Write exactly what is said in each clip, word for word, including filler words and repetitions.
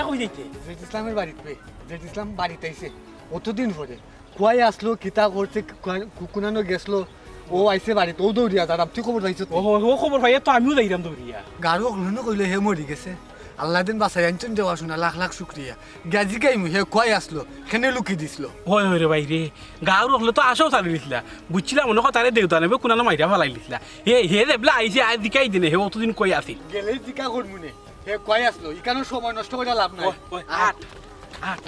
কই যাইতে? জেড ইসলামর বাড়িত বে। জেড ইসলাম বাড়িত আইছে। অতদিন পরে। কুয়াই আছলো, কিতা করছে, কুয়া-, কু-, কুনানো গেছলো, ও আইছে বাড়িত, ও দৌড়িয়া যারাম, তুই খবর পাইছত নি? ও, ও খবর পাইয়া তো আমিও যাইরাম দৌড়িয়া। গারো অকলনে কইলো হে মরি গেছে। আল্লায় যেন বাঁচাই আনছইন দেওয়া শুনা, লাখ লাখ শুক্রিয়া। গিয়া জিগাইমু, হে কুয়াই আছলো, কেনে লুকি দিছলো। অয়, অয় রে ভাই রে, গাউর অকলে তো আশাও ছাড়ি দিছলা। বুঝছিলাম মনে কথারে দেউতা নেবে, কুনানো মাইরা ফালাই দিছলা। হে, হে রে বলে আইছে, আজ জিগাই দিনে, হে অতদিন কই আছিল। গেলে জিগা করমুনে। হে কুয়াই আছলো, ইকানো সময় নষ্ট করিয়া লাভ নাই। ওই, ওই, আট, আট।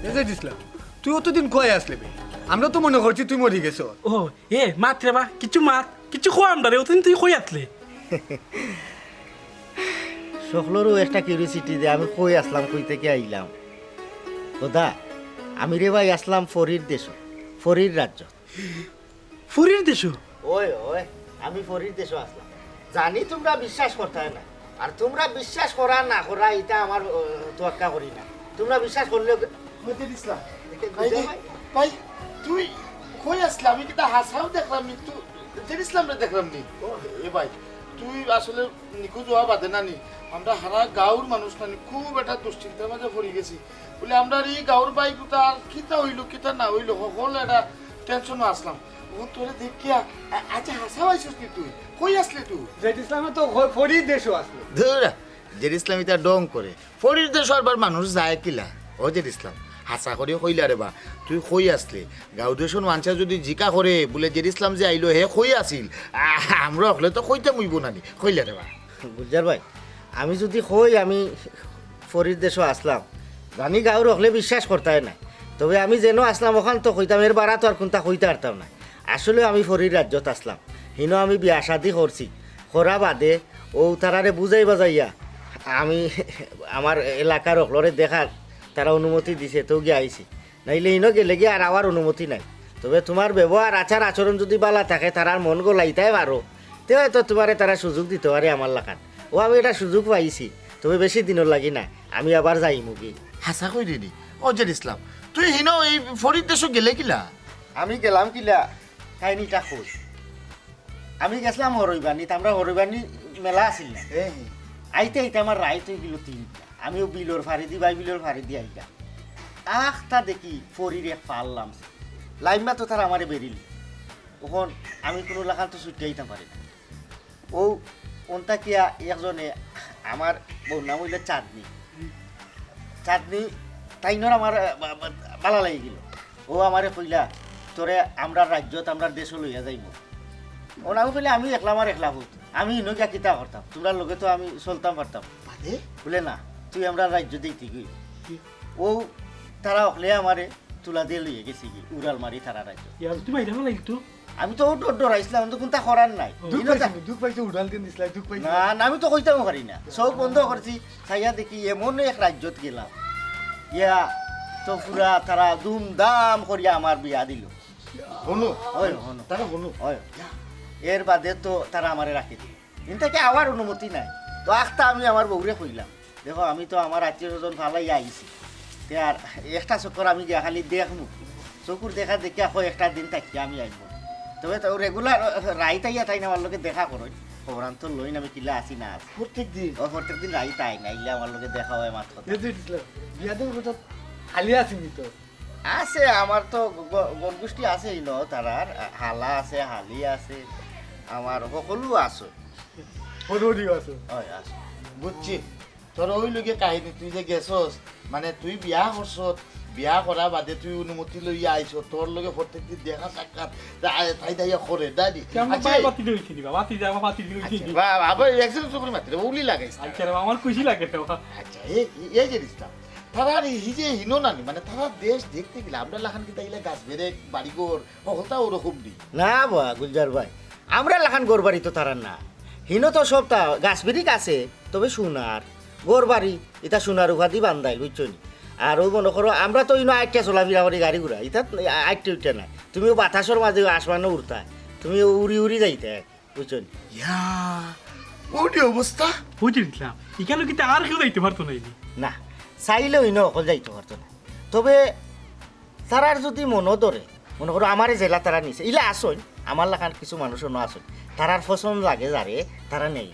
এ জেড ইসলাম, তুই অতদিন কুয়াই আছলে বে? আমরা তো মনে করছি তুই মরি গেছস। ও, এ, মাত রে বা, কিছু মাত, কিছু কো আমরারে, অতদিন তুই কই আছলে? সকলরও একটা কিউরিওসিটি যে আমি কই আছলাম, কই থাকি আইলাম। খোদা, আমি রে ভাই আছলাম ফরির দেশো, ফরির রাজ্য। ফরির দেশো? ওই, ওই, আমি ফরির দেশো আছলাম। জানি তুমরা বিশ্বাস করতায় না, আর তুমরা বিশ্বাস করা না করা ইটা আমার, ও, তোয়াক্কা করি না। তুমরা বিশ্বাস করলেও কে- মজিদ ইসলাম। এটা ভাই বুঝে রে, ভাই? ভাই, তুই কই আছলে? আমি কিতা হাছাউ দেখলাম নি? তুই জেড ইসলামরে দেখলাম নি? ও, এ ভাই, তুই আসলে নিখোঁজ অওয়া বাদে নানি, আমরা হারা গাউর মানুষ নানি খুব একটা দুশ্চিন্তার মাঝে পড়ি গেছি। বুলে, আমরার ই গাউর ভাই কুতা আর কিতা অইলো, কিতা না অইলো, হকল একটা টেনশনো আছলাম। ও তোরে দেখিয়া, আ-, আচ্ছা, হাছাউ আইছস নি তুই? কই আছলে তুই? জেড ইসলামে তো ঘ-, ফরির দেশো আছলো। ধুর, জেড ইসলাম ইতা ঢং করে। ফরির দেশো আরবার মানুষ যায় কিলা? ও জেড ইসলাম, হাছা করি কইলা রে বা, তুই কই আছলে? গাউর দেশর মানষে যুদি জিকা করে, বুলে জেড ইসলাম যে আইলো, হে কই আছিল? আ-, আমরা অকলে তো কইতাম অইবো নানি, কইলা রে বা। গুলজার ভাই, আমি যুদি কই আমি ফরির দেশো আছলাম, জানি গাউর অকলে বিশ্বাস করতায় না, তবে আমি যেন আছলাম অখান তো কইতাম, এর বারা তো আর কুনতা কইতা পারতাম না। আসলে আমি ফরির রাজ্যত আছলাম, হিনো আমি বিয়া শাদি করছি, করা বাদে ও তারারে বুঝাই বাজাইয়া আমি আমার এলাকার অকলরে দেখার তারা অনুমতি দিছে, তো গিয়া আইছি। নাইলে ইনো গেলে গিয়া আর আওয়ার অনুমতি নাই। তবে তুমার ব্যবহার, আচার আচরণ যুদি বালা থাকে, তারার মন গলাইতায় পারো, তে হয়তো তুমারে তারা সুযোগ দিতো পারে আমার লাখান। ও, আমি এটা সুযোগ পাইছি, তবে বেশি দিনর লাগি না, আমি আবার যাইমুগি। হাছা কইরে নি? ও জেড ইসলাম, তুই হিনো এই ফরির দেশো গেলে কিলা? আমি গেলাম কিলা, কাহিনীটা কই। আমি গেছলাম হরইবানিত, আমরার হরইবানি মেলা আছিল না। এ হে। আইতে আইতে আমার রাইত অইগেলো তিনটা। আমিও বিলর ফাড়িদি, বাই বিলর ফাড়িদি আইলাম। আখতা দেখি ফরির এক পাল লামছে। লাইম্মা তো তারা আমারে বেরিল। অখন আমি কুনু লাখান তো ছুটি আইতাম পারি না। ও অন্তা কিয়া একজনে, আমার বউর নাম অইলো চাঁদনি। চাঁদনি তাইনর আমার, আ, বা-, বা-, বালা লাগি গেল। ও আমারে কইলা, "তোরে আমরার রাজ্যত, আমরার দেশো লইয়া যাইমু।" অখন আমি কইলে, "আমি একলা আমার একলা পুত, আমি ইনো গিয়া কিতা করতাম? তুমরার লগে তো আমি চলতাম পারতাম।" বাদে? বুলে, "না, তুই আমরার রাজ্যত যাইতে গই।" কি? ও তারা অকলে আমারে তুলা দিয়া লইয়া গেছে গি, উড়াল মারি তারা রাজ্যত। ইয়া, তুমি আইলা না তো? আমি তো ডর ডরাইছলাম, আমি তো কুনতা করার নাই। দুখ ইনো পাইছে, তা- দুখ পাইছে, উড়াল দিন দিছলা, দুখ পাইছে। না, না, আমি তো কইতামও পারি না। চউখ বন্ধ করছি, চাইয়া দেখি এমন এক রাজ্যত গেলাম। ইয়া, তো পুরা তারা ধুমধাম করিয়া আমার বিয়া দিল। হুনো, অয়, হুনো। তারা হুনো। অয়। এর বাদে তো তারা আমারে রাখি দিল। ইন থাকি আওয়ার অনুমতি নাই। তো আখতা আমি আমার বউরে কইলাম, "দেখো, আমি তো আমার আত্মীয় স্বজন ফালাইয়া আইছি। তে আর একটা চক্কর আমি গিয়া খালি দেখমু। চকুর দেখা দেখিয়া কয় একটা দিন থাকিয়া আমি আইমু।" তবে তো রেগুলার রাইত আইয়া তাইন আমার লগে দেখা করইন। খবরান্তর লইন আমি কিলা আছি না আছি। প্রত্যেক দিন? ও, প্রত্যেক দিন রাইত আইন, আইলে আমার লগে দেখা অয়, মাত কথা। এই যে বিয়া দেওয়ার কথা খালি আছিনি তো? আছে, আমার তো গ-, গণগোষ্ঠী আছে ইনো, তারার হালা আছে, হালি আছে, আমার হকলু আছে। হরহরিও আছে। অয়, আছে। বুঝছি। তোর অউ লগে কাহিনী, তুই যে গেছস, মানে তুই বিয়া করছস, বিয়া করা বাদে তুই অনুমতি লইয়া আইছস, তোর লগে প্রত্যেক দিন দেখা সাক্ষাৎ, তা-, তাই তাই করে, দাদি। তে আমরা আচ্ছা, বাই বাতি দিয়েছি নি বাবা, বাতি যাওয়া, বাতি দিয়েছি আচ্ছা, নি। বা-, বাবা, একজন তো করে মাত্র, উলি লাগাইস না। আচ্ছা রে বাবা, আমার খুশি লাগে রে বাবা। আচ্ছা, এই, এই, এই জিনিসটা। তারা আর এই যে হিনো নানি, মানে তারা দেশ দেখতে গেলে, আমরা লাখান কিতা ইলা গাছ বেড়ে, বাড়িঘর, হকলতা ওরকম নেই। না বা, গুলজার ভাই, আমরা লাখান ঘর বাড়ি তো তারার না। হিনো তো সবতা গাছ বিরিক আছে, তবে সোনার ঘর বাড়ি, ইতা সোনার উপাধি বান্ধাইল, বুঝছো নি? আর অউ মনো করো, আমরা তো ইনো আইট্টা চলাফিরা করি গাড়ি ঘোড়া, ইতা আইট্টা উঠে না। তুমিও বাতাসর মাঝে আসমানো উড়তায়, তুমিও উড়ি উড়ি যাইতায়, বুঝছো নি? ইয়া, ওটি অবস্থা। বুঝি দিলাম, ইখানো কিতা আর কেউ যাইতে পারতো না ইনি? না, চাইলেও ইনো হকল যাইতে পারতো না। তবে তারার যদি মনো ধরে, মনো করো আমারে যেলা তারা নিছে, ইলা আছইন, আমার লাখান কিছু মানুষ অনো আছইন, তারার পছন্দ লাগে যারে, তারা নেইন।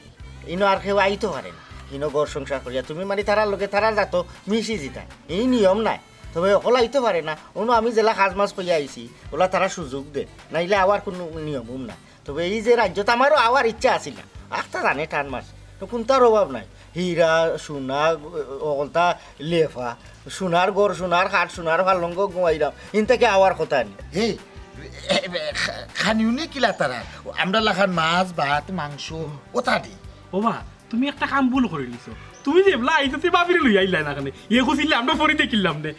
ইনো আর কেউ আইতো পারে না। ইনো ঘর সংসার করিয়া তুমি মানি তারার লগে তারার জাতো মিশি যিতায়, ই নিয়ম নায়। তবে অকল আইতো পারে না, অনো আমি যেলা কাজ মাজ কইয়া আইছি, অলা তারা সুযোগ দেইন, নাইলে আওয়ার কুনু নিয়ম উম নাই। তবে ই যে রাইজ্যত আমারও আওয়ার ইচ্ছা আছিল না, আখতা জানে টান মারছে, তো কুনতার অভাব নাই। হীরা, সোনা, অকলতা লেফা, সোনার ঘর, সোনার খাট, সোনার পালঙ্ক ঘুমাইরাম, ইন থাকি আওয়ার কথা নি। হে, খানিও নি কিলা তারা, আমরা লাখান মাছ, ভাত, মাংস, ওতা দি। ওবা, তুমি একটা কাম ভুল করিলিছো। তুমি যেবলা আইছো, তে ভাবিরে লইয়া আইলায় না কেনে? ইয়ে কইছিলে, আমরা ফরি দেখিলাম নে।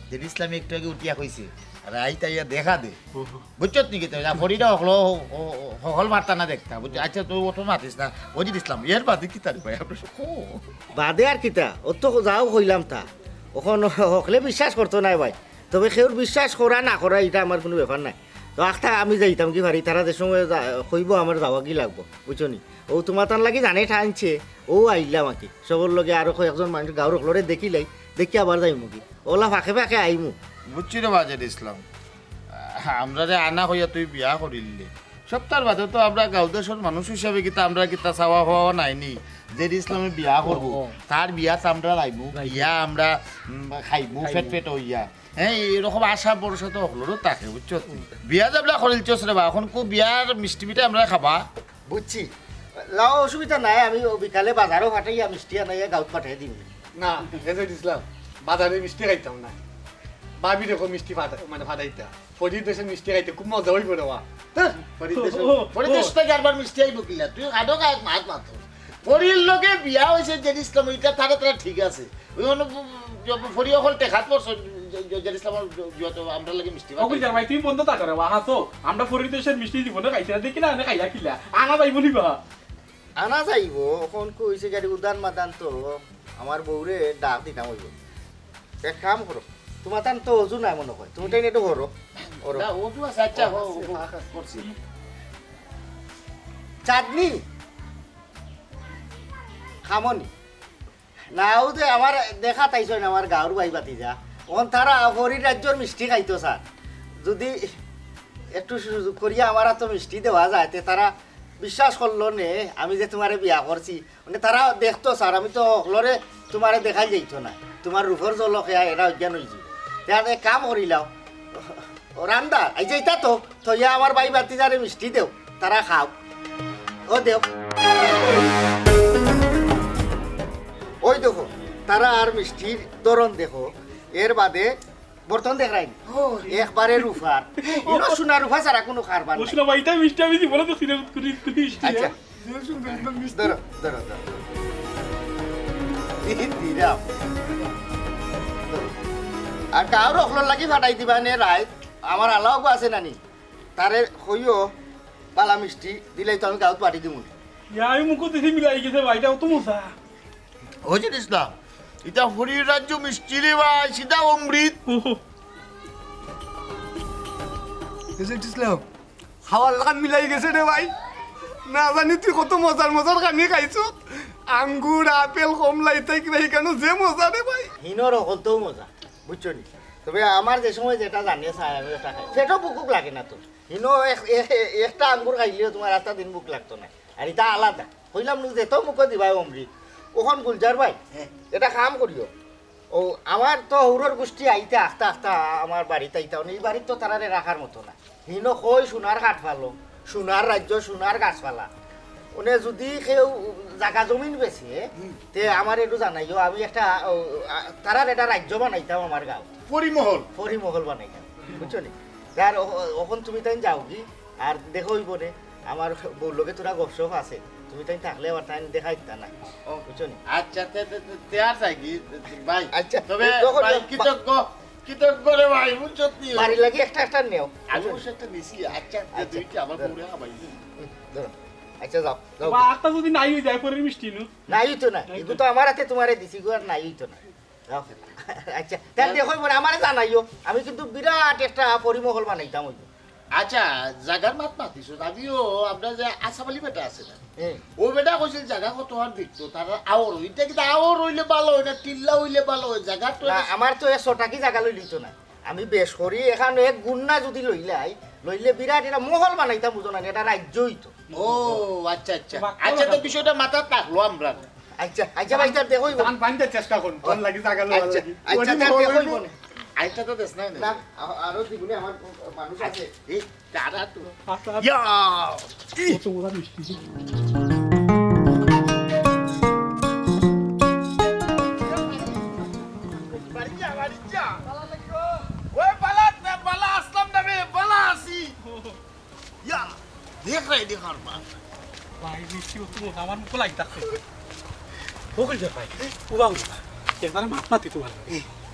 জেড ইসলামে একটু আগে উঠিয়া কইছে, আর আইতা ইয়া দেখা দে। ওহো। বুঝছত নি কিতা? যা ফরিটা হকল, হ-, হ-, হকল বার্তা না দেখতা। বুঝছ? আচ্ছা, তুই অত মাতিস না। ওই যে ইসলাম, এর বাদে কিতা রে ভাই? আমরা সব, ও। বাদে আর কিতা? অত যাও কইলাম তা। অখন হকলে বিশ্বাস করতো নায় ভাই। তবে কেউর বিশ্বাস করা না করা, ইটা আমার কুনু ব্যাপার নায়। তো আখতা আমি যাইতাম কি পারি, তারা যে সময় যা-, কইবো আমার যাওয়া কি লাগবো, বুঝছো নি? ও তোমার তার লাগি জানে টানছে, ও আইলাম আর কি। সবর লগে আরো কয়েকজন মানুষ গাঁওর হকলরে দেখিলাই, দেখি আবার যাইমু কি। অলা ফাঁকে ফাঁকে আইমু। বুঝছি রে বাজের ইসলাম, আমরা যে আনা কইয়া তুই বিয়া করিলে, সপ্তাহর বাদে তো আমরা গাঁও দেশর মানুষ হিসাবে কিতা আমরা কিতা চাওয়া পাওয়া নাইনি, জেড ইসলামে বিয়া করবো, ও, ও। তার বিয়াত আমরা যাইমু, যাইমু। বিয়া আমরা, উম, খাইমু, খাইমু। পেট পেট হইয়া। হ্যাঁ, এরকম আশা ভরসা তো হকলরও থাকে, বুঝছো তুই? বিয়া যাবলা করিলছস রে বা, এখন কো বিয়ার মিষ্টি মিঠাই আমরা খাবা। বুঝছি। লাও, অসুবিধা নাই, আমি ও বিকালে বাজারও পাঠাইয়া মিষ্টি আনাইয়া গাঁওত পাঠাই দিমু। না, এ জেড ইসলাম, বাজারে মিষ্টি খাইতাম না। ভাবিরে কো মিষ্টি ফাটা-, মানে ফাটাইতা। ফরির দেশর মিষ্টি খাইতে খুব মজা অইবো রে বা। হ্যাঁ, ফরির দেশর, ও, ও, ফরির দেশ ও। থাকি আরবার মিষ্টি আইবো কিলা? তুই খাটো খায় মাত মাতো। ফরির লগে বিয়া অইছে জেড ইসলাম, ইটা তারা তারা ঠিক আছে। ওই অন্য ফরি অকল টেকাত পড়ছে, জেড ইসলাম, আমরা লাগি মিষ্টি অগুল বানাই। জামাই, তুমি বন্ধ থাকো রে বা, হাসো। আমরা ফরির দেশর মিষ্টি জীবনে খাইছি না, দেখি না, আমি খাইয়া কিলা। আনা যাইবো নি বা? আনা যাইবো, অখন কইছে গাড়ি উদান মাদান তো, আমার বউরে ডাক দিতাম অইবো। এক কাম করো, তোমার তান তো অজু নাই মনে হয়, তুমি তাই একটু করো, করো। না, অজু আছে, আচ্ছা, ও, ও, ও, আছে, ও, ফাঁক আছে। করছি। চাঁদনি, খামনি। না, ও যে আমার দেখা তাইছইন আমার গাঁওর ভাই ভাতিজা। অন তারা ফরির রাইজ্যর মিষ্টি খাইতো চায়। যদি একটু সুযোগ করিয়া আমার আতো মিষ্টি দেওয়া যায়, তে তারা বিশ্বাস করলো নে, আমি যে তোমারে বিয়া করছি। মানে তারা দেখতো চায়, আমি তো হকলরে তোমারে দেখাই যাইতো না। তোমার রূপর ঝলকে এরা অজ্ঞান অইযিবো। তে আর এক কাম করিলাও, ও রান্দা, এই যে ইতা তো, থইয়া আমার ভাই ভাতিজারে মিষ্টি দেও, তারা খাও। ও দেও। ওই দেখো, তারা আর মিষ্টির ধরন দেখো, এর বাদে বর্তন দেখরাইন। ও। একবারে রূপার। ইনো সোনা রূপা ছাড়া কুনু কারবার নাই। সোনা ভাই, ইতা মিষ্টি আমি জীবনে দেখছি না, কুতকুতি, কুতকুতি মিষ্টি। আচ্ছা। ধরো, ধরো, ধরো। ই দিলাম। আর গাঁওর হকলর লাগি ফাটাই দিবা নে রাইত। আমার আলাও আছে নানি। তারে কইও, বালা মিষ্টি দিলাই তো আমি গাঁওত পাঠাই দিমু। ইয়া, আমি মুখো দিছি মিলাই গেছে ভাই, ইটা অত মজা। হজির ইসলাম, ইটা ফরির রাইজ্য মিষ্টি রে ভাই, সিধা অমৃত। ওহো। হজির ইসলাম, খাওয়ার লাখান মিলাই গেছে রে ভাই। না জানি তুই কত মজার মজার খানি খাইছো। আঙ্গুর, আপেল, কমলা ইতা কিবা ইখানো যে মজা রে ভাই। হিনর হকলতেও মজা, বুঝছো নি? তবে আমার যে সময় যেটা জানে চায়, আমি ওটা খাই। পেটো ভুকুক লাগে না তো। হিনো এক-, এ-, এ-, একটা আঙ্গুর খাইলেও তোমার আস্তা দিন ভুক লাগতো না। আর ইটা আলাদা। কইলাম নু যে তো মুখো দিবায় অমৃত। অখন গুলজার ভাই, হ্যাঁ। এটা কাম করিও। ও, আমার তো হউরর গুষ্টি আইতা আখতা আখতা আমার বাড়িত আইতা, মানে, ই বাড়িত তো তারারে রাখার মতো না। হিনো কই সোনার কাঠফালং, সোনার রাইজ্য, সোনার গাছপালা। মানে, যুদি কেউ জাগা জমিন বেচে, হুম। তে আমারে একটু জানাইও, আমি একটা, ও, আ, তারার একটা রাইজ্য বানাইতাম আমার গাঁও। পরিমহল। পরিমহল বানাইতাম, বুঝছো নি? আর অ-, অ-, অখন তুমি তাইন যাওগি, আর দেখা অইবো নে, আমার বউর লগে থুড়া গপসপ আছে, তুমি তাইন থাকলে আবার তাইন দেখাই দিতা না, ও। বুঝছো নি? আচ্ছা, তে, তে, তে, তে আর যাইগি, ভাই। আচ্ছা, তবে যখন ভাই, যা-, কৃতজ্ঞ, কৃতজ্ঞ রে ভাই, বুঝছো নি? বাড়ির লাগি একটা একটা নেও, আমি বুঝছো নি? অবশ্য একটা নিছি, আচ্ছা, তে আচ্ছা, তুই কি আমার ধরো। বউরে খাবাই? হুম, ধরো। আচ্ছা, যাও, যাও। বা, একটা যদি নাই অই যায়, পরের মিষ্টি নু। নাই অইতো না, নাই এগু তো। তো আমার আতে তোমারে দিছি, এগু আর নাই অইতো না। আচ্ছা, তাহলে দেখো এবার আমারে জানাইও, আমি কিন্তু বিরাট একটা পরিমহল বানাইতাম অইবো। আচ্ছা, জাগার মাত মাতিছো, আমিও আমরা যে আসাম আলী বেটা আছে না? হুম। ও বেটা কইছিল জাগা কত আর বিকতো, তারা আওর, ইটা কিন্তু আওর অইলে ভালা অয় না, টিল্লা অইলে ভালা অয়, জাগা তো না, আমার তো এ ছটা কি জাগা লইলিতো না। আমি বেশ করি এখান এক গুন্না যদি লইলাই, লইলে বিরাট এটা মহল বানাইতাম, বুঝো না, এটা রাজ্য অইতো। ও আচ্ছা আচ্ছা। আচ্ছা, তো বিষয়টা মাথাত রাখলো আমরা। আচ্ছা আচ্ছা ভাই, তার দেখো। ধান পানিতে চেষ্টা করুন, কোন লাগি জাগা লওয়া আচ্ছা লাগি। আচ্ছা, ওই তার মহল দেখো অইবো। না। আইটা তো দেশ নাই না। না, আ- আরো জীবনে আমার মানুষ আছে। এই দাঁড়া তো। আচ্ছা, আচ্ছা। ইয়া। কত বড় মিষ্টি। বাড়ি যা, বাড়ি যা। ওই বালা, বালা আসলাম না রে, বালা আছি। ইয়া, দেখ রে, দেখ আর বাপ। ভাই, মিষ্টি কত মজা, আমার মুখো লাগি থাকছে। ও কইছে ভাই, ও বাবু, একবার মাত মাতি তোমার।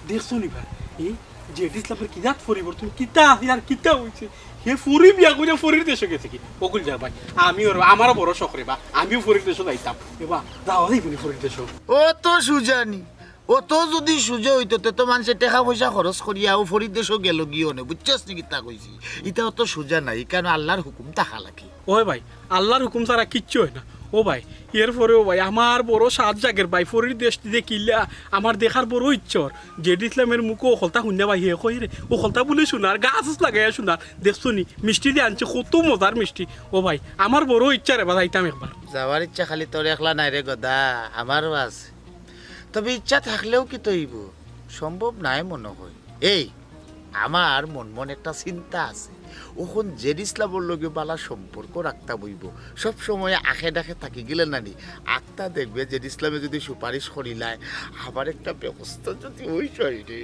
দেখছো নি ভাই, এই জেড ইসলামের কি জাত পরিবর্তন, কিতা আছে আর কিতা অইছে? হে ফরি বিয়া করিয়া ফরির দেশো গেছে কি? ও কইছে ভাই, আমি ওর, আমারও বড় শখ রে বা, আমিও ফরির দেশো যাইতাম। এ বা, যাওয়া যাইবো নি ফরির দেশো? ও তো সুজানি, অত যদি সুজা অইতো, তে তো মানষে টেকা পয়সা খরচ করিয়া ও ফরির দেশো গেলো গিয়ে অনে, বুঝছস নি কিতা কইছি? ইটা অত সুজা নায়, কারণ আল্লার হুকুম থাকা লাগে। ওই ভাই, আল্লার হুকুম ছাড়া কিচ্ছু অয় না। ও ভাই, এরপরেও ভাই, আমার বড় সাত জাগের ভাই, ফরির দেশ দেখিলা, আমার দেখার বড় ইচ্ছা অর। জেড ইসলামের মুখো অকলতা হুনিয়া ভাই, হে কই রে, অকলতা বুলে সোনার, গাছ লাগাইয়া সোনার, দেখছো নি, মিষ্টি দিয়া আনছে, কত মজার মিষ্টি। ও ভাই, আমার বড় ইচ্ছা রে বা, যাইতাম একবার। যাওয়ার ইচ্ছা খালি তোর একলা নাই রে গদা, আমারও আছে। তবে ইচ্ছা থাকলেও কিতা অইবো, সম্ভব নায় মনো অয়। এই, আমার মন মন একটা চিন্তা আছে, অখন জেড ইসলামর লগে বালা সম্পর্ক রাখতাম অইবো। সব সময় আখে ডাকে থাকি গেলে নানি, আখতা দেখবে জেড ইসলামে যদি সুপারিশ করিলায়, আবার একটা ব্যবস্থা যদি অই যায় রে।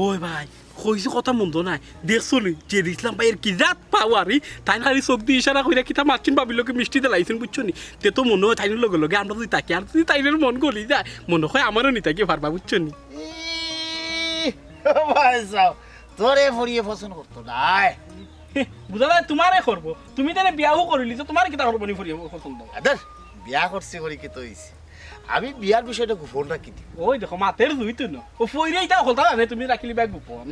ওই ভাই, কইছি কথা মন্দ নায়। দেখছো নি, জেড ইসলাম ভাইয়ের কি জাত পাওয়ার, ই? তাইন খালি চোখ দি ইশারা কইরা কিতা মারছইন, ভাবির লগে মিষ্টি দিলাইছইন, বুঝছো নি? তে তো মনো অয় তাইনর লগে লগে আমরা যদি থাকি, আর যদি তাইনর মন গলি যায়, মনো অয় আমারও নি থাকি পারবা, বুঝছো নি? ই, ও ভাই সাব, তোরে ফরিয়ে পছন্দ করতো নায়। হে, বুঝা যায়, তোমারে করবো। তুমি তারে বিয়াও করিলিছো, তোমারে কিতা করবো নি ফরিয়ে পছন্দ? আদর, বিয়া করছি করি কিতা অইছে? আমি বিয়ার বিষয়টা গোপন রাখি দিই। ওই দেখো, মাতের জুই তো না। ও ফইরে ইটা অকলতা জানে, তুমি রাখিলি ভাই গোপন।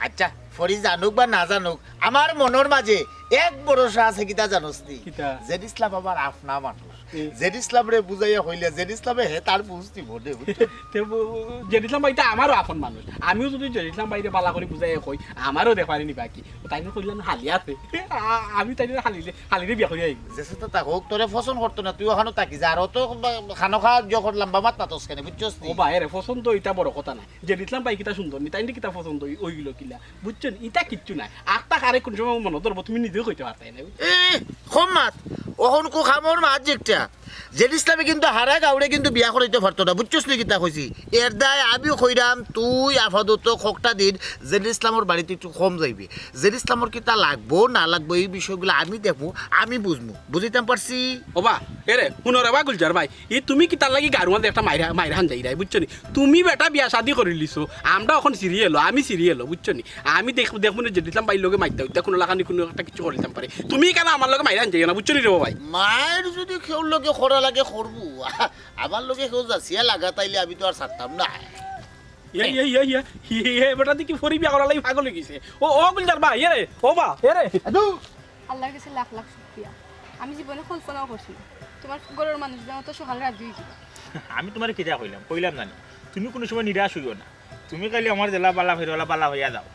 আচ্ছা, ফরি জানুক বা না জানুক, আমার মনর মাঝে এক ভরসা আছে, কিতা জানোস নি? কিতা? জেড ইসলাম আমার আপনা মানুষ। হুম। জেড ইসলামরে বুঝাইয়া কইলে, জেড ইসলামে হে তার বুঝ দিব রে, বুঝছো? তে ব-, জেড ইসলাম ভাই তো আমারও আপন মানুষ। আমিও যদি জেড ইসলাম ভাইরে বালা করি বুঝাইয়া কই, আমারও দেখানি বাকি। তাইন কইলাম হালি আছে। আ-, আমি তাইন হালিলে, হালিরে বিয়া করি আইব। যেছে তো থাক, অউ তোরে পছন্দ করতো না, তুই অখানো থাকি যা। আর অত বা-, খানো খা, জো কর লম্বা মাত মাতস কেনে, বুঝছস নি? ও ভাই রে, পছন্দ ইটা বড় কথা নায়। জেড ইসলাম ভাই কিতা সুন্দর নি, তাইন কিতা পছন্দ অই-, অইলো কিলা? বুঝছো নি? ইটা কিচ্ছু নায়। আখতা কারে কোন সময় মনো ধরবো, তুমি নিজেও কইতে পারতায় না, বুঝছো? এ, কম মাত। অখন কু খামর মাত যে একটা। জেড ইসলামে কিন্তু হারা গাউরে কিন্তু বিয়া করাইতে পারতো না, বুঝছস নি কিতা কইছি? এর দায় আমি কইরাম, তুই আপাতত কয়টা দিন জেড ইসলামর বাড়িত একটু কম যাইবে। জেড ইসলামর কিতা লাগবো না লাগবো, এই বিষয়গুলা আমি দেখমু, আমি বুঝমু, বুঝাইতাম পারছি? ওবা, এরে, হুনো রে বা গুলজার ভাই, ই তুমি কিতার লাগি গারুয়ান একটা মাইরা, মাইরা হান যাইরায়, বুঝছো নি? তুমি বেটা বিয়া শাদি করিলিছো, আমরা অখন সিরিয়ালো, আমি সিরিয়ালো, বুঝছো নি? আমি দেখ-, দেখমু নে জেড ইসলাম ভাইর লগে মাইতা অইতা, কুনু লাখানি কুনু একটা কিচ্ছু করিতাম পারে। তুমি কেনে আমার লগে মাইরা হান যাইও না, বুঝছো নি রে বা ভাই? মাইর যদি কেউর লগে করা লাগে করমু, আমার লগে কেউ যাচিয়া লাগা তাইলে আমি তো আর ছাড়তাম না। ইয়া, ইয়া, ইয়া, ইয়া, ইয়া, ইয়া, বেটা দেখি ফরি বিয়া করার লাগি পাগল অই গেছে। ও, ও গুলজার ভাই, এরে, ও বা, এরে। আল্লার গেছে লাখ লাখ শুকরিয়া। আমি জীবনে কল্পনাও করছি না তোমার ঘরর মানুষ অত সকালে রাজি অই যিবা। আমি তোমারে কিতা কইলাম? কইলাম না নি? তুমি কুনু সময় নিরাশ অইও না। তুমি খালি আমার যেলা বালা পাইরায় অলা বালা পাইয়া যাও।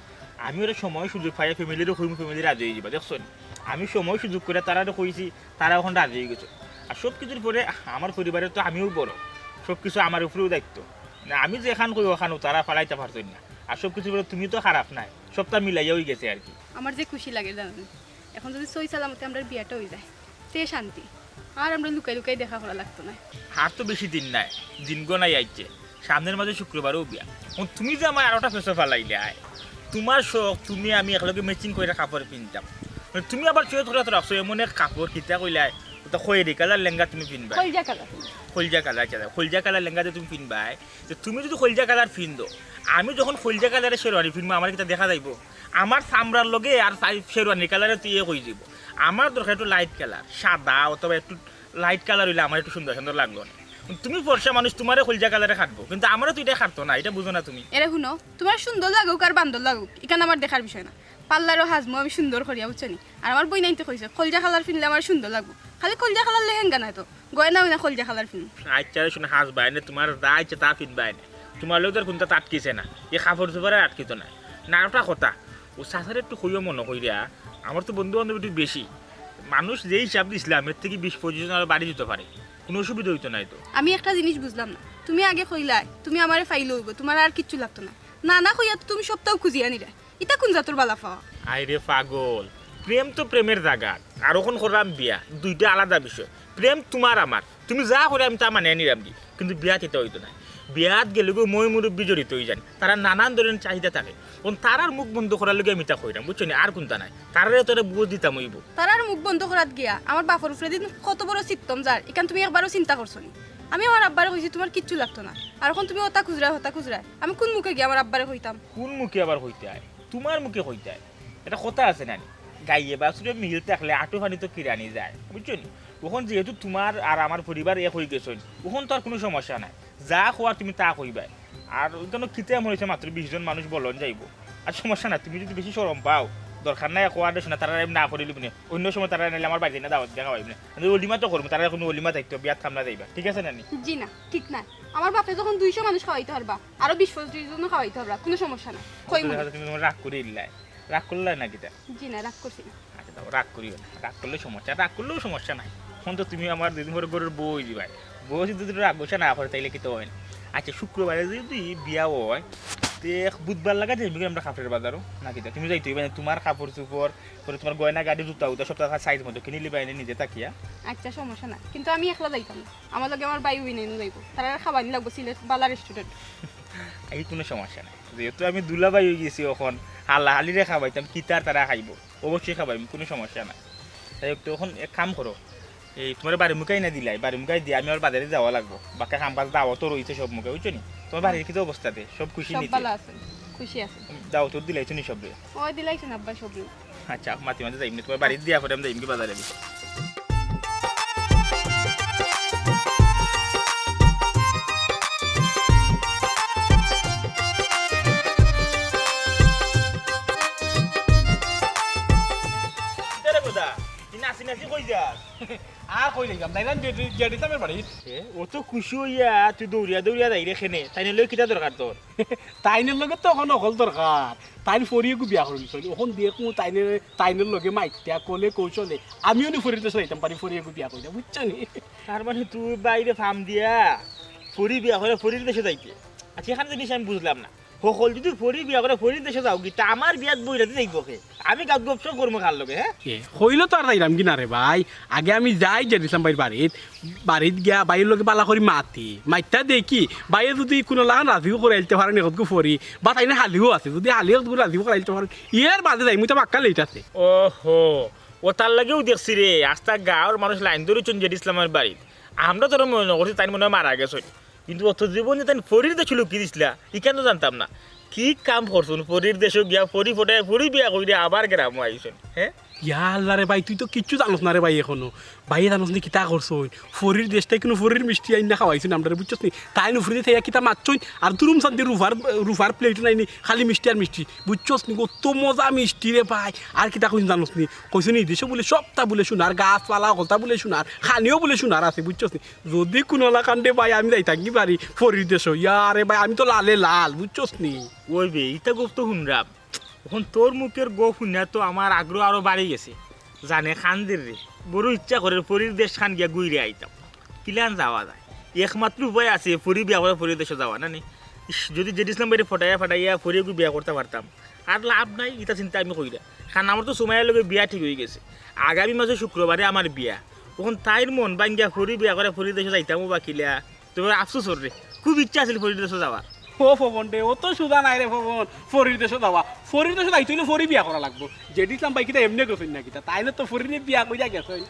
আমি অলা সময় সুযোগ পাইয়া ফ্যামিলিরে কইমু, ফ্যামিলি রাজি অই যিবা, দেখছো নি? আমি সময় সুযোগ করিয়া তারারে কইছি, তারা অখন রাজি অই গেছে। আর সব কিছুর পরে আমার পরিবারর তো আমিও বড়, সব কিছু আমার উপরেউ দায়িত্ব। না, আমি যেখান কই অখানউ তারা ফালাইতা পারতো না। আর সব কিছুর পরে তুমি তো খারাপ নায়, সবতা মিলাইয়া অই গেছে আর কি। আমার যে খুশি লাগে জানো নি? অখন যদি সহি সালামতে আমরার বিয়াটা অই যায়, তে শান্তি। আর আমরা লুকাই লুকাই দেখা করা লাগতো নায়। আর তো বেশি দিন নাই, দিন গনাই আইছে, সামনের মাসে শুক্রবারেউ বিয়া। অখন তুমি যে আমায় আরোটা ফেসো ফালাইলায়, তোমার শখ, তুমি আমি একলগে matching করিয়া কাপড় পিনতাম, মানে তুমি আবার চয়েস করিয়া তো রাখছো এমন এক কাপড়, কিতা কইলায়, অটা খয়েরি কালার লেহেঙ্গা তুমি পিনবায়। কইলজা কালার। কইলজা কালার, আচ্ছা, কইলজা কালার লেহেঙ্গা যে তুমি পিনবায়, যে তুমি যদি কইলজা কালার পিন্দো, আমি যখন কইলজা কালারর শেরওয়ানি পিনমু, আমারে কিতা দেখা যাইবো? আমার চামড়ার লগে আর চাই-, শেরওয়ানি কালারে তো এক অই যিবো। আমার দরকার একটু light কালার, সাদা অথবা একটু light কালার অইলে আমার একটু সুন্দর সুন্দর লাগলো অনে। তুমি ফর্সা মানুষ, তোমারে কইলজা কালারে খাটবো, কিন্তু আমারে তো ইটা খাটতো না, ইটা বুঝো না তুমি। এরে হুনো, তোমার সুন্দর লাগুক আর বান্দর লাগুক, ইখান আমার দেখার বিষয় না। পার্লারো হাজমু আমি সুন্দর করিয়া, বুঝছো নি? আর আমার বইনাইন্তে কইছে, কইলজা কালার পিনলে আমার সুন্দর লাগবো। খালি কইলজা কালার লেহেঙ্গা নায় তো, গয়না উয়না কইলজা কালার পিনমু। আচ্ছা রে, হুনো, হাজবায় নে, তোমার যা ইচ্ছা তা পিনবায় নে। তোমার লগে তো আর কুন্তা আটকিছে না, ই কাপড় চোপড়ে আটকিতো নায়। না, ওটা কথা, ও চাচারে একটু কইও মনো কইরা, আমার তো বন্ধু বান্ধব একটু বেশি, মানুষ যে হিসাব দিছিলাম এর থাকি বিশ পঁচিশ জন আরো বাড়ি দিতে পারে, কোনো অসুবিধা অইতো নায় তো। আমি একটা জিনিস বুঝলাম না, তুমি আগে কইলায় তুমি আমারে পাইলে অইবো, তুমার আর কিচ্ছু লাগতো না। না না কইয়া তো তুমি সবতাউ খুঁজিয়া নিরায়, ইতা কুন জাতর বালা পাওয়া? আরে পাগল, প্রেম তো প্রেমের জাগাত, আর অখন করলাম বিয়া, দুইটা আলাদা বিষয়। প্রেম তুমার আমার, তুমি যা করো আমি তা মানিয়া নিরাম দি, কিন্তু বিয়াত ইতা অইতো নায়। বিয়াত গেলে গো ময় মুরব্বি জড়িত অইযাইন, তারার নানান ধরনের চাহিদা থাকে, অখন তারার মুখ বন্ধ করার লাগি আমি ইতা কইরাম, বুঝছো নি? আর কুন্তা নায়, তারারে তো বুঝ দিতাম অইবো। তারার মুখ বন্ধ করাত গিয়া আমার বাপর উপরে দিন কত বড় সিত্তম যার, ইখান তুমি একবারও চিন্তা করছো নি? আমি আমার আব্বারে কইছি তুমার কিচ্ছু লাগতো না, আর অখন তুমি অতা খুজরায় হতা খুজরায়, আমি কুন মুখে গিয়া আমার আব্বারে কইতাম? কুন মুখে আবার কইতায়? তুমার মুখে কইতায়? এটা কথা আছে না নি? গাইয়ে বাছুরে মিল থাকলে আটো পানি তো কিরানি যায়, বুঝছো নি? অখন যেহেতু তুমার আর আমার পরিবার এক অইগেছইন, অখন তো আর কুনু সমস্যা নাই, যা কওয়ার তুমি তা কইবায়। আর অইখানো কিতা এমন অইছে, মাত্র বিশ জন মানুষ বলন যাইবো, আর সমস্যা নাই। তুমি যুদি বেশি শরম পাও, দরকার নাই, কওয়ার দেশো না, তারারে আমি না করিলিমু নে, অইন্য সময় তারারে নাইলে আমার বাড়িত আইনা দাওয়াত দিয়া খাওয়াইমু নে। আমি অলিমা তো করমু, তারারে কুনু অলিমা দায়িত্ব বিয়াত খাম না যাইবা, ঠিক আছে না নি? জি না, ঠিক নায়। আমার বাপে যখন দুইশো মানুষ খাওয়াইতা পারবা, আরো বিশ পঁচিশ জনও খাওয়াইতা পারবা, কুনু সমস্যা নাই, কইমু নে। তুমি তুমার রাগ করি ইল্লায়, রাগ করলায় না কিতা? জি না, রাগ করছি না। আচ্ছা, দাও, রাগ করিও না, রাগ করলে সমস্যা, রাগ করলেও সমস্যা নাই। অখন তো তুমি আমার দুইদিন পরে ঘরর বউ অইযিবায়, বউ যুদি রাগ গুসা না করে তাইলে কিতা অয়? আচ্ছা, শুক্রবারে যুদি বিয়া অয়, তে এক বুধবার লাগা যাইমু গি আমরা কাপড়র বাজারো, না কিতা? তুমি যাইতে অইবায় না, তুমার কাপড় চোপড়, পরে তুমার গয়না গাটি, জুতা উতা সব তার সাইজ মতো কিনিলিবায় নে নিজে থাকিয়া। আচ্ছা, সমস্যা নাই, কিন্তু আমি একলা যাইতাম না, আমার লগে আমার ভাই বইনাইনও যাইবো, তারারে খাওয়ানি লাগবো সিলেট বালা রেস্টুরেন্ট। এই কুনু সমস্যা নাই, যেহেতু আমি দুলাভাই অইগেছি, অখন হালা হালিরে খাওয়াইতাম, কিতা আর তারা খাইবো? অবশ্যই খাওয়াইমু, কুনু সমস্যা নাই। যাই হোক, তে অখন এক কাম করো, এই তুমার বাড়ির মুখে আইনা দিলাই, বাড়ির মুখে দিয়া আমি আমার বাজারে যাওয়া লাগবো, বাক্কা কাম কাজ দাওয়াতও রইছে সব মুখে, বুঝছো নি? তুমার বাড়ির কিতা অবস্থা তে? সব খুশি সব নি তে? ভালা আছইন, খুশি আছইন। দাওয়াত দিলাইছো নি সবরে? ওই দিলাইছইন আব্বা সবরে। আচ্ছা, মাঝে মাঝে যাইমু নে, তুমার বাড়িত দিয়া পরে আমি যাইমু গি বাজারে আমি। কিতা রে গোদা, ই নাচি নাচি কই যাস? আর কই যাইতাম, যাইরাম জেডি, জেডি ইসলামর বাড়িত। এ, অত খুশি অইয়া তুই দৌড়িয়া দৌড়িয়া যাইরে কেনে? তাইনর লগে কিতা দরকার তোর? তাইনর লগে তো অখন হকল দরকার। তাইন ফড়ি এগু বিয়া করিলিছইন। অখন দেখমু তাইনর, তাইনর লগে মাতিয়া কলে কৌশলে আমিও নি ফড়ির দেশো যাইতাম পারি, ফড়ি এগু বিয়া করিয়া, বুঝছো নি? তার মানে তুই বাইরে ফাম দিয়া ফড়ি বিয়া করিয়া ফড়ির দেশো যাইতে? আচ্ছা, এখান জিনিস আমি বুঝলাম না। হকল যুদি ফড়ি বিয়া করিয়া ফড়ির দেশো যাওগি, তে আমার বিয়াত বইরাদি যাইবো কে? আমি গাত গপসপ করমু কার লগে, হে? এ, কইলে তো আর যাইরাম গি না রে ভাই। আগে আমি যাই জেডি ইসলাম ভাইর বাড়িত, বাড়িত গিয়া ভাইর লগে বালা করি মাতি, মাতিয়া দেখি, ভাইয়ে যুদি কুনু লাখান রাজিও করাইলতে পারে নি হকলগু ফড়ি, বা তাইনর হালিও আছে, যুদি হালি হকলগু রাজিও করাইলতে পারে, এর বাদে যাইমু, ইতা বাক্কা লেট আছে। ওহো, অতার লাগিউ দেখছি রে, আস্তা গাঁওর মানুষ লাইন ধরিছইন জেডি ইসলামর বাড়িত। আমরা তো মনো করছি তাইন মনো অয় মারা গেছইন। কিন্তু অত জীবন যে তাইন ফড়ির দেশো লুকি দিছলা, ইখান তো জানতাম না। কি কাম করছইন, ফড়ির দেশো গিয়া ফড়ি ফটাইয়া ফড়ি বিয়া করিয়া আবার গ্রামো আইছইন, হে? ইয়া আল্লাহ রে ভাই, তুই তো কিচ্ছু জানোস না রে ভাই অখনো। ভাইয়ে জানোস নি কিতা করছইন? ফড়ির দেশ থাকি কুনু ফড়ির মিষ্টি আইনা খাওয়াইছইন আমরারে, বুঝছস নি? তাইন ফড়ির দেশো থাকি কিতা মাতছইন, আর তুরুম শান্তি রুফার, রুফার প্লেট নাইনি, খালি মিষ্টি আর মিষ্টি, বুঝছস নি? অত মজা মিষ্টি রে ভাই। আর কিতা কইছইন জানোস নি? কইছইন ই দেশো বুলে সবতা বুলে সোনার, গাছপালা হকলতা বুলে সোনার, খানিও বুলে সোনার আছে, বুঝছস নি? যুদি কুনু লাখান রে ভাই আমি যাইতাম গি পারি ফড়ির দেশো, ইয়া রে ভাই, আমি তো লালে লাল, বুঝছস নি? ওই বে, ইতা গপ তো হুনরাম। অখন তোর মুখর গপ হুনিয়া তো আমার আগ্রহ আরো বাড়ি গেছে। জানে কান্দির রে, বড় ইচ্ছা করের ফড়ির দেশখান গিয়া ঘুরিয়া আইতাম। কিলান যাওয়া যায়? একমাত্র উপায় আছে, ফড়ি বিয়া করিয়া ফড়ির দেশো যাওয়া, না নি? ইস, যুদি জেডি ইসলাম ভাইরে ফটাইয়া ফটাইয়া ফড়ি এগু বিয়া করতাম পারতাম। আর লাভ নাই, ইতা চিন্তা আমি করি না। কারণ আমার তো সুমাইয়ার লগে বিয়া ঠিক অইগেছে। আগামী মাসর শুক্রবারে আমার বিয়া। অখন তাইর মন ভাঙ্গিয়া ফড়ি বিয়া করিয়া ফড়ির দেশো যাইতাম বা কিলা। তবে আফসোস অর রে, খুব ইচ্ছা আছিল ফড়ির দেশো যাওয়ার। ও ফবন রে, অত সুজা নায় রে ফবন, ফড়ির দেশো যাওয়া। ফড়ির দেশো যাইতে অইলে ফড়ি বিয়া করা লাগবো। জেডি ইসলাম ভাই কিতা এমনে গেছইন না কিতা? তাইলে তো ফড়িরে বিয়া করিয়া গেছইন।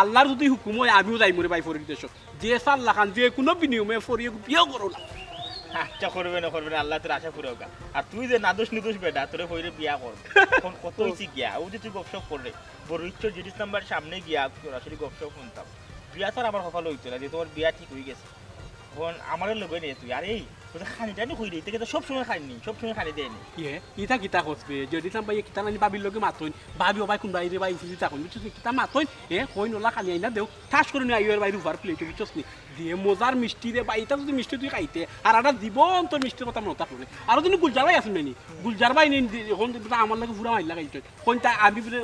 আল্লার যুদি হুকুম অয়, আমিও যাইমু রে ভাই ফড়ির দেশো। যে সার লাখান, যে কুনু বিনিময়ে ফড়ি এগু বিয়া করো না। আচ্ছা, করবে না, করবে না, আল্লায় তোর আশা পুরাউক্কা। আর তুই যে নাদোষ নুদোষ বেটা, তোরে ফড়িরে বিয়া কর। অখন কত অইছে গিয়া, অউ যে তুই গপসপ কররে, বড় ইচ্ছা জেডি ইসলাম ভাইর সামনে গিয়া সরাসরি গপসপ হুনতাম। বিয়া তো আর আমার কপালো অইতো না, যে তুমার বিয়া ঠিক অইগেছে। অখন আমারে লগে নে তুই। আর এই, অউ যে খানি টানি কইরে, ইতা কিতা সব সময় খানি নি, সব সময় খানি দেয় নি। ইয়ে, ইতা কিতা কস বে? জেডি ইসলাম ভাইয়ে কিতা নানি ভাবির লগে মাতইন, ভাবি ও ভাই কুন ভাইরে ভাই উঠি দিতা কইন, বুঝছস নি? কিতা মাতইন, এ, কইন অলা খানি আইনা দেও, ঠাস করি নি আইও এর ভাই রুফার প্লেটে, বুঝছস নি? যে মজার মিষ্টি রে বা, ইটা যদি মিষ্টি তুই খাইতে, আর একটা জীবন তোর মিষ্টির কথা মনে থাকলো না। আরো দিন গুলজার ভাই আছইন নি, গুলজার ভাই নি, অখন বেটা আমার লগে পুরা মাইর লাগাইছে। কইন তা আমি বুলে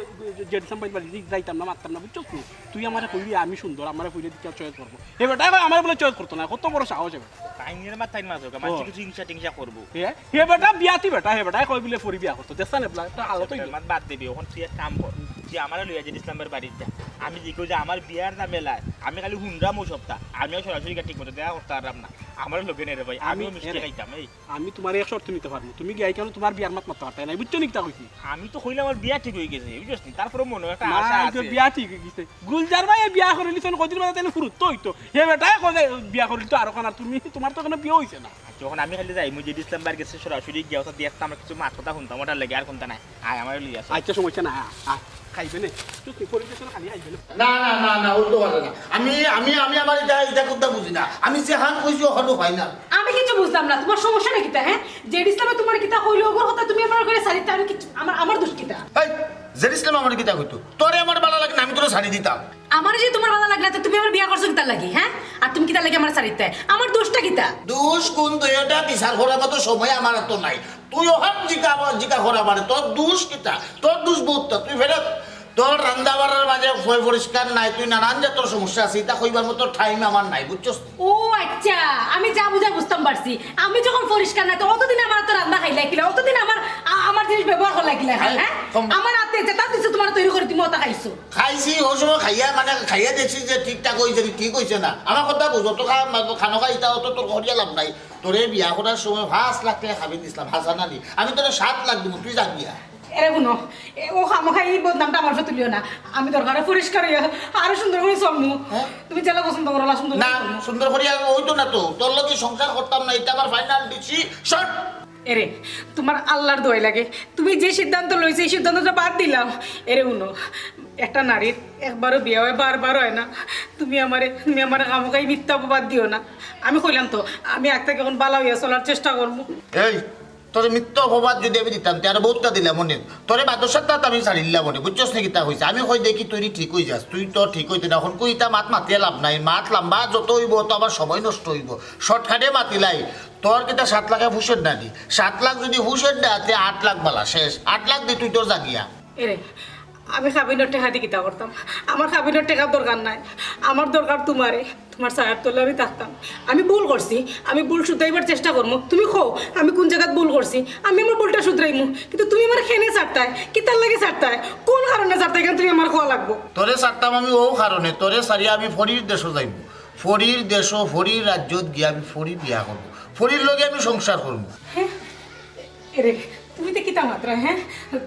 জেড ইসলাম ভাইর বাড়ি যাইতাম না, মাততাম না, বুঝছস নি? তুই আমারে কইলি আমি সুন্দর, আমারে কইলে দিকে চয়েস করবো। হে বেটায় কয় আমারে বুলে চয়েস করতো না, কত বড় সাহস হে বেটা। তাইনের মাথায় মাঝে ও। মাঝে কিছু হিংসা টিংসা করবো। হে, হে বেটা বিয়াতি বেটা, হে বেটায় কয় বুলে ফরি বিয়া করতো। দেখছস না বেটা, একটা হালত হইল। মাত বাদ দিবি, অখন তুই এক কাম কর, তুই আমারে লইয়া জেড ইসলাম ভাইর বাড়িত যা। আমি দেখো যে আমার বিয়ার ঝামেলায় আমি খালি হুনরাম ও সবটা, আমিও সরাসরি গিয়া ঠিক মতো দেখা করতে পারলাম না। আমারে লগে নে রে ভাই, আমি আমিও মিষ্টি এরে খাইতাম। এই আমি তুমারে এক শর্তে নিতে পারমু, তুমি গিয়া কেনে তুমার বিয়ার মাত মাততে পারতায় নায়, বুঝছো নি কিতা কইছি? আমি তো কইলাম আমার বিয়া ঠিক অই গেছে, বুঝছস নি? তারপরে মনো একটা না, আশা এই যে আছে। বিয়া ঠিক অই গেছে। গুলজার ভাইয়ে বিয়া করিলিছইন, কয়দিন বাদে তাইলে ফুরুত তো অইতো। হে বেটায় কয় যে বিয়া করিলিতো আরোখান, আর তুমি, তুমার তো এখনো বিয়া অইছে না। আচ্ছা, অখন আমি খালি যাইমু জেড ইসলাম ভাইর গেছে, সরাসরি গিয়া ওটা দিয়া একটা আমার কিছু মাত কথা হুনতাম, ওটার লাগি আর কুন্তা নাই। আয়, আমারে লইয়া চল। আচ্ছা, সমস্যা নাই, আয়, আয়। খাইবে নে? তুই পরিবেশন খালি খাইবে না। না, না, না, না, উল্টো পাল্টা না। আমি, আমি, আমি আমার ইটা, ইটা কুন্তা বুঝি না। আমি যেখান কইছি, অখানউ ফাইনাল। আমি কিচ্ছু বুঝলাম না, তুমার সমস্যাটা কিতা, হে? জেড ইসলামে তুমারে কিতা কইলো, ওগর কথা তুমি আমার কইলে সারিতে, আমি কিচ্ছু, আমার, আমার দোষ কিতা? এই, জেড ইসলামে আমারে কিতা কইতো? তোরে আমার ভালা লাগে না, আমি তোরে সারি দিতাম। আমারে যে তুমার ভালা লাগে না, তে তুমি আমারে বিয়া করছো কিতার লাগি, হে? আর তুমি কিতার লাগি আমারে সারিতে? আমার দোষটা কিতা? দোষ কুন দুইটা বিচার করার মতো সময় আমার তো নাই। তুই অখান জিকা, জিকা কর আমারে, তোর দোষ কিতা? তোর দোষ বউততা, তুই ফেরত। তোর রান্দা বাড়ার মাঝে পয় পরিষ্কার নাই, তুই নানান জাতর সমস্যা আছে, ইতা কইবার মতো টাইম আমার নাই, বুঝছস নি? ও আচ্ছা, আমি যা বুঝার বুঝতাম পারছি। আমি যখন পরিষ্কার নাই, তো অতদিন আমার তো রান্দা খাইলা কিলা, অতদিন আমার, আ-, আমার জিনিস ব্যবহার করলা কিলা, আরে, হে? কম। আমার আতে যেতা দিছে তুমারে তৈরি করি দিমু, অতা খাইছো। খাইছি, অউ সময় খাইয়া, মানে, খাইয়া দেখছি যে ঠিকঠাক অইছে নি, ঠিক অইছে না। আমার কথা বুঝ, অত খা-, মা-, খানো খাই, ইতা অত তোর করিয়া লাভ নাই। তোরে বিয়া করার সময় পাঁচ লাখ টেকা কাবিন দিছলাম, হাছা না নি? আমি তোরে সাত লাখ দিমু, তুই যা গিয়া। এরে হুনো, এ, অউ খামোখা ই বদনামটা আমার উপরে তুলিও না। আমি দরকারে পরিষ্কার অইয়া আরো সুন্দর করি চলমু। হে? তুমি যেলা পছন্দ করো, অলা সুন্দর করি না, চলমু। সুন্দর করি আর অইতো না তো। তোর লগে সংসার করতাম না, ইটা আমার ফাইনাল ডিসিশন। এরে, তুমার আল্লার দোয়াই লাগে। তুমি যে সিদ্ধান্ত লইছো, ই সিদ্ধান্তটা বাদ দিলাও। এরে হুনো, একটা নারীর একবারও বিয়া অয়, বারবার অয় না। তুমি আমারে, তুমি আমারে খামোখাই মিথ্যা অপবাদ দিও না। আমি কইলাম তো, আমি আগ থাকি অখন ভালা অইয়া চলার চেষ্টা করমু। এই, তোরে মিথ্যা অপবাদ যুদি আমি দিতাম, তে আরো বউততা দিলাম অনে। তোরে বাদশার তাত আমি ছাড়িলাম অনে, বুঝছস নি কিতা কইছি? আমি কই দেখি তুই নি ঠিক অই যাস, তুই তো ঠিক অইতে না। অখন কই ইতা মাত মাতিয়া লাভ নাই, মাত লাম্বা যত অইবো, অত আমার সময় নষ্ট অইবো। শর্টকাটে মাতিলাই, তোর কিতা সাত লাখে ফুষের না নি? সাত লাখ যুদি ফুষের না, তে আট লাখ বালা শেষ। আট লাখ দি তুই তোর যা গিয়া। এরে, আমি কাবিনর টেকা দি কিতা করতাম? আমার কাবিনর টেকার দরকার নাই, আমার দরকার তুমারে। তুমার ছায়ার তলে আমি থাকতাম। আমি ভুল করছি, আমি ভুল শুধরাইবার চেষ্টা করমু। তুমি কও, আমি কুন জাগাত ভুল করছি? আমি আমার ভুলটা শুধরাইমু। কিন্তু তুমি আমারে কেনে ছাড়তায়? কিতার লাগি ছাড়তায়? কুন কারণে ছাড়তায়? ইখান তুমি আমারে কওয়া লাগবো। তোরে ছাড়তাম আমি অউ কারণে, তোরে ছাড়িয়া আমি পরীর দেশো যাইমু। পরীর দেশো, পরীর রাজ্যত গিয়া আমি পরী বিয়া করমু। পরীর লগে আমি সংসার করমু। হে? এরে, তুমি তে কিতা মাতরায়, হে?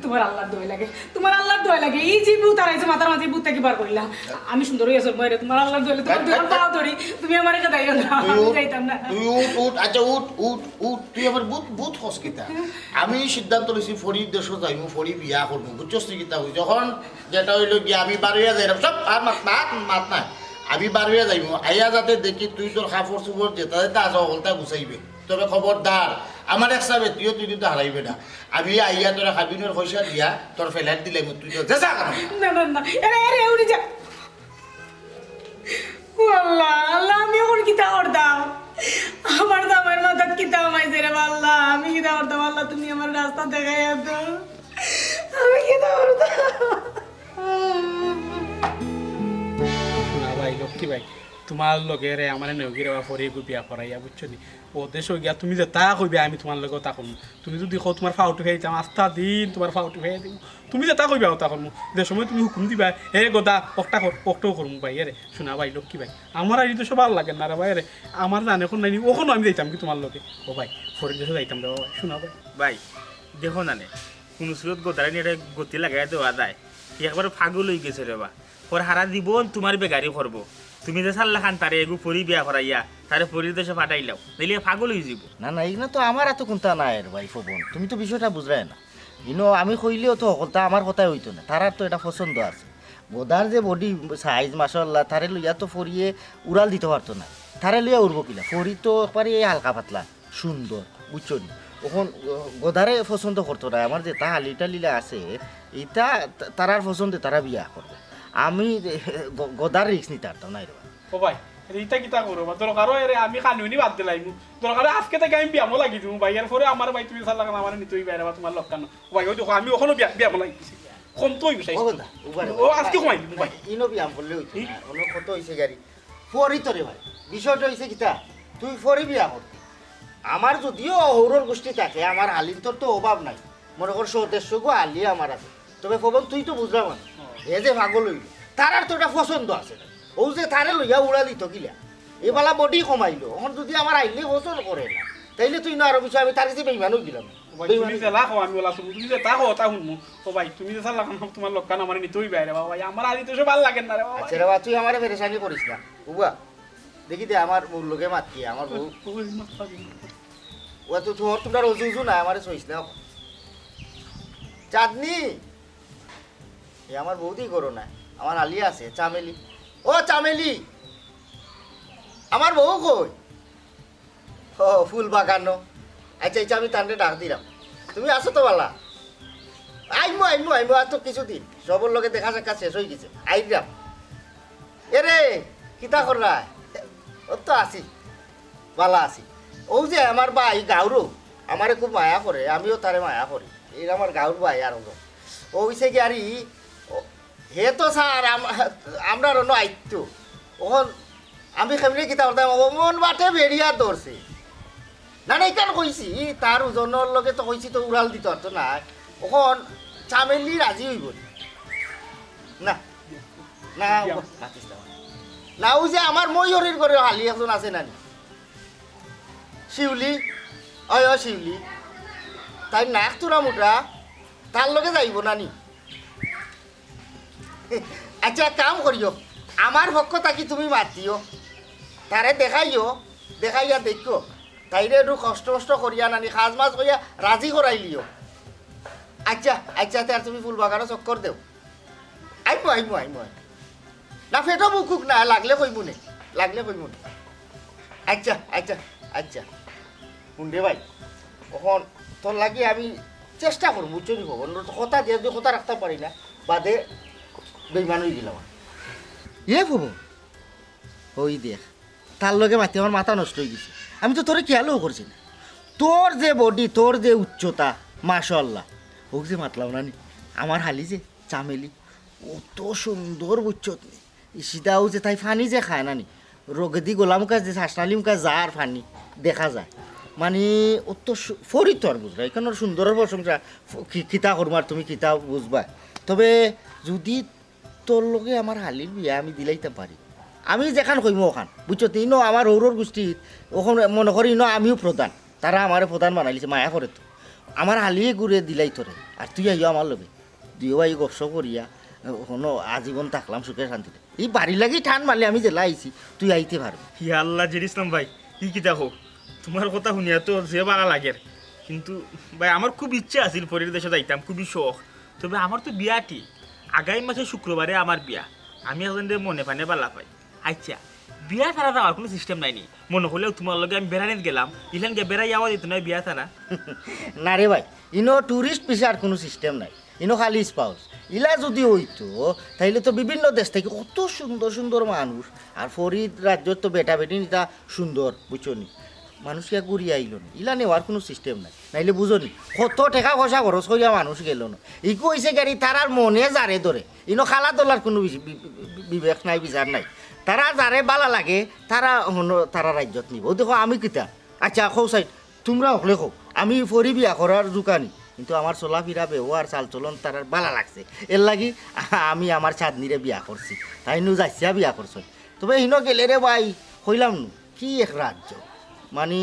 তুমার আল্লার দোয়াই লাগে, তুমার আল্লার দোয়াই লাগে। ই যে ভূত আরাইছে মাথার মাঝে, ই ভূতটা কিবার করিলা? আমি সুন্দর অইয়া চলমু, এরে, তুমার আল্লার দোয়াই লাগে, তুমার দুইওর পাও ধরি, তুমি আমারে খেদাইও না, আমি যাইতাম না। তুই উঠ, উঠ, আচ্ছা, উঠ, উঠ, উঠ, তুই আবার ভূত, ভূত কস কিতা? আমি সিদ্ধান্ত লইছি, পরীর দেশো যাইমু, পরী বিয়া করমু, বুঝছস নি কিতা কইছি? অখন যেটা অইলো গিয়া, আমি বারইয়া যাইরাম, সব আর মাত, মাত, মাত নাই। আমি বারইয়া যাইমু, আইয়া যাতে দেখি তুই তোর কাপড় চোপড় যেতা যেতা আছে, হকলতা গুছাইবে। তবে খবরদার, আমার এক সাবে তুইও তুই কিন্তু হারাইবে না। আমি আইয়া তোরে কাবিনর পয়সা দিয়া তোর ফ্ল্যাট দিলাইমু, তুই তো যে যা কারণ। না, না, না। এরে, এরে, উড়ি যা। ও আল্লাহ, আল্লাহ, আমি অখন কিতা করতাম? আমার জামাইর মাথাত কিতা হামাইছে রে বা আল্লাহ? আমি কিতা করতাম? আল্লাহ, তুমি আমারে রাস্তা দেখাইয়া দেও। আমি কিতা করতাম? না ভাই, লক্ষ্মী ভাই, তুমার লগে রে আমারে নেওগি রে বা পরী এগু বিয়া করাইয়া, বুঝছো নি? ও দেশো গিয়া তুমি যেতা কইবায় আমি তুমার লগে অতা করমু। তুমি যুদি কও তুমার পাও টিপাই দিতাম, আস্তা দিন তুমার পাও টিপাই দিমু। তুমি যেতা কইবায় অতা করমু। যে সময় তুমি হুকুম দিবায়, "এ গদা, অকটা কর", অকটাউ করমু ভাই, এরে, সোনা ভাই, লক্ষ্মী ভাই। আমার আর ই দেশো ভালা লাগে না রে ভাই, এরে। আমার জানে অখন নাই নি, অখনো আমি যাইতাম কি তুমার লগে? ও ভাই, পরীর দেশো যাইতাম রে বা ভাই, সোনা ভাই। ভাই, দেখো না নে, কুনু সুরত গদারে নি একটা গতি লাগাইয়া দেওয়া যায়। ই একবারে পাগল অই গেছে রে বা। পরে হারা জীবন তুমার বেগারি করবো। তুমি যে চার লাখ আন তারে এগু পরী বিয়া করাইয়া, তারে পরীর দেশো পাঠাইলাও, নাইলে পাগল অই যিবো। না, না, ইনো তো আমার আতো কুন্তা নাই রে ভাই পবন, তুমি তো বিষয়টা বুঝরায় না। ইনো আমি কইলেও তো হকলতা আমার কথায় অইতো না, তারার তো এটা পছন্দ আছে। গদার যে বডি সাইজ, মাশাআল্লাহ, তারে লইয়া তো পরীয়ে উড়াল দিতো পারতো না, তারে লইয়া উড়বো কিলা? পরী তো একবারে এই হালকা পাতলা। সুন্দর, বুঝছো নি? অখন, আহ, গদারে পছন্দ করতো না, আমার যেতা হালি টালিলা আছে, ইতা তা-, তারার পছন্দে তারা বিয়া করবো। আমি, আহ, গ-, গদার রিস্ক নিতাম পারতাম না রে বা। ও ভাই, আরে ইতা কিতা করো বা? দরকার অয় রে, আমি কানুনি বাদ দিলাইমু। দরকার অয় আজকে থাকি আমি ব্যায়ামও লাগি দিমু ভাই। এরপরে আমার ভাই তুমি সাল্লাহ আমার নিতে অইবা রে বা, তুমার লক্ষ্য না। ভাই, ওই দেখো, আমি অখনো ব্যায়াম, ব্যায়াম লাগি দিছি। কম তো অইব ও স্বাস্থ্য। কথা, উবারে ও ভাই। আজকে কমাই দিমু ভাই। ইনো ব্যায়াম করলে অইতো না। অনো কত অইছে গাড়ি? পরি তো রে ভাই। বিষয়টা অইছে কিতা? তুই পরি বিয়া করতে। আমার যদিও হউরর গোষ্ঠী থাকে, আমার হালিন্তর তো অভাব নাই। মনে কর, সৌ দেড়শো গো হালি আমার আছে। তবে ফবন, তুই তো বুঝলাম না। হে যে পাগল অইল, তার আর তো এটা পছন্দ আছে না। ও যে তারে লইয়া উড়া দিত কিলা? এবালা বডি কমাইলো। অখন যদি আমার আইলে পছন্দ করে না, তাইলে তুই না আরো বিষয় আমি তার কাছে বেইমান অই গেলাম। ও ভাই, তুমি বেইমান। যেলা কও আমি ওলা শুনবো। তুমি যেতা কও তা শুনবো। ও ভাই, তুমি যে সাল্লাহ তুমার লক্ষ্য না আমার নিতে অইবা রে বাবা। ভাই, আমার আজ তো সে ভালো লাগে না রে বাবা। আচ্ছা রে বাবা, তুই আমারে পেরেশানি করিস না। বুবা, দেখি দে আমার বউর লগে মাত কি, আমার বউ। ও ভাই, মাথা দিন। ও তো তোর, তোমরা রোজু উজু না, আমারে সইস না। চাঁদনি, এ আমার বৌদি করো না, আমার আলিয়া আছে, চামেলি। ও চামেলি, আমার বউ কই? ও, ফুল বাগানো। আচ্ছা, আচ্ছা, আমি তানরে ডাক দিলাম। তুমি আছো তো বালা? আইমু, আইমু, আইমু, আর তো কিছুদিন। সবর লগে দেখা সাক্ষাৎ শেষ অই গেছে। আইলাম। এরে, কিতা কররা? ও তো আছি, বালা আছি। ও যে আমার ভাই গাউরও, আমারে খুব মায়া করে, আমিও তারে মায়া করি। এই আমার গাউর ভাই আর হলো। ও অইছে কি আরি, ও, হে তো স্যার, আম-, আমরার অনো আইতো। অখন আমি কেমনে কিতা করতাম, ও মন বাটে বেরিয়া ধরছে। না, না, ইখান কইছি, তার ওজনর লগে তো কইছি তো উড়াল দিত পারতো না। অখন চামেলি রাজি অইব না। না, না, ও মাতিস না। না, ও যে আমার ময়ূরীর ঘরে হালি একজন আছে নানি? শিউলি, অয়, অয় শিউলি। তাইর নাক তুরা মুটা, তার লগে যাইব নানি? আচ্ছা, এক কাম করিও, আমার পক্ষ থাকি তুমি মাতিও, তারে দেখাইও, দেখাইয়া দেখিও, তাইরে একটু কষ্ট মষ্ট করিয়া নানি, কাজ মাছ কইয়া রাজি করাইলিও। আচ্ছা, আচ্ছা, তে আর তুমি ফুল বাগানো চক্কর দেও। আইমু, আইমু, আইমু, আইমু। না, পেটো ভুকুক না, লাগলে কইমু নে, লাগলে কইমু নে। আচ্ছা, আচ্ছা, আচ্ছা। হুন রে ভাই, অখন তোর লাগি আমি চেষ্টা করমু, বুঝছো নি খবর? কথা দিয়া যদি কথা রাখতাম পারি না, বাদে বেইমান অই গেলাম। ইয়ে খবর, ওই দেখ, তার লগে মাতি আমার মাথা নষ্ট অই গেছে। আমি তো তোরে খেয়ালও করছি না। তোর যে বডি, তোর যে উচ্চতা, মাশাআল্লাহ। ও যে মাতলাম না নি, আমার হালি যে চামেলি, অত সুন্দর বুঝছত নি। ইসিদাও যে তাই পানি যে খায় না নি, রোগেদি গোলামুখা যে শ্বাসনালীমুখা যার পানি দেখা যায়। মানে, অত সু-, ফরিদ তো আর বুঝরা, ইখানর সুন্দরর প্রশংসা ফ-, কি-, কিতা করমু আর তুমি কিতা বুঝবা। তবে যদি তোর লগে আমার হালির বিয়া আমি দিলাইতাম পারি, আমি যেখান কইমু ওখান, বুঝছত নি? ইনো আমার হউরর গোষ্ঠীত, ওখান মনে করি ইনো আমিও প্রধান, তারা আমারে প্রধান বানাইলিছে, মায়া করে তো। আমার হালিয়ে ঘুরে দিলাই তোরে, আর তুই আইও আমার লগে। দুইও ভাই গপসপ করিয়া, হনো আজীবন থাকলাম সুখে শান্তিতে। ই বাড়ি লাগি টান মারলে আমি যেলা আইছি, তুই আইতে পারবি। ইয়া আল্লাহ, জের ইসলাম ভাই, ই কিতা কও? তুমার কথা হুনিয়া তো যে বালা লাগের, কিন্তু ভাই, আমার খুব ইচ্ছা আছিল পরীর দেশো যাইতাম, খুবই শখ। তবে আমার তো বিয়া ঠিক, আগামী মাসে শুক্রবারে আমার বিয়া। আমি একজনরে মনে প্রাণে বালা পাই। আচ্ছা, বিয়া ছাড়া যাওয়ার কুনু সিস্টেম নাই নি? মনে করলেও তুমার লগে আমি বেড়ানিত গেলাম, ইলান গিয়া বেড়াইয়া আওয়া যাইতো না বিয়া ছাড়া? না রে ভাই, ইনো টুরিস্ট ভিসার কুনু সিস্টেম নাই, ইনো খালি স্পাউস। ইলা যদি অইতো, তাইলে তো বিভিন্ন দেশ থাকি কত সুন্দর সুন্দর মানুষ, আর ফরিদ রাজ্যর তো বেটা বেটি নিতা সুন্দর, বুঝছো নি? মানুষ ইয়া ঘুরি আইলো নি, ইলা নেওয়ার কুনু সিস্টেম নাই। নাইলে বুঝো নি, কত টেকা পয়সা খরচ করিয়া মানুষ গেলো না। ইগু অইছে গাড়ি তারার মনে যারে ধরে, ইনো খালা দলার কুনু বি-, বি-, বি-, বিবেক নাই, বিচার নাই। তারা যারে বালা লাগে, তারা হনো তারা রাজ্যত নিব। ও দেখো, আমি কিতা? আচ্ছা, কও সাইড, তুমরা হকলে কও, আমি ফরি বিয়া করার জুকানি, কিন্তু আমার চলাফিরা, ব্যবহার, চালচলন তারার বালা লাগছে, এর লাগি আমি আমার চাঁদনিরে বিয়া করছি। তাইন নু যাইছিয়া বিয়া করছইন। তবে হিনো গেলে রে ভাই, কইলাম নু, কি এক রাজ্য, মানে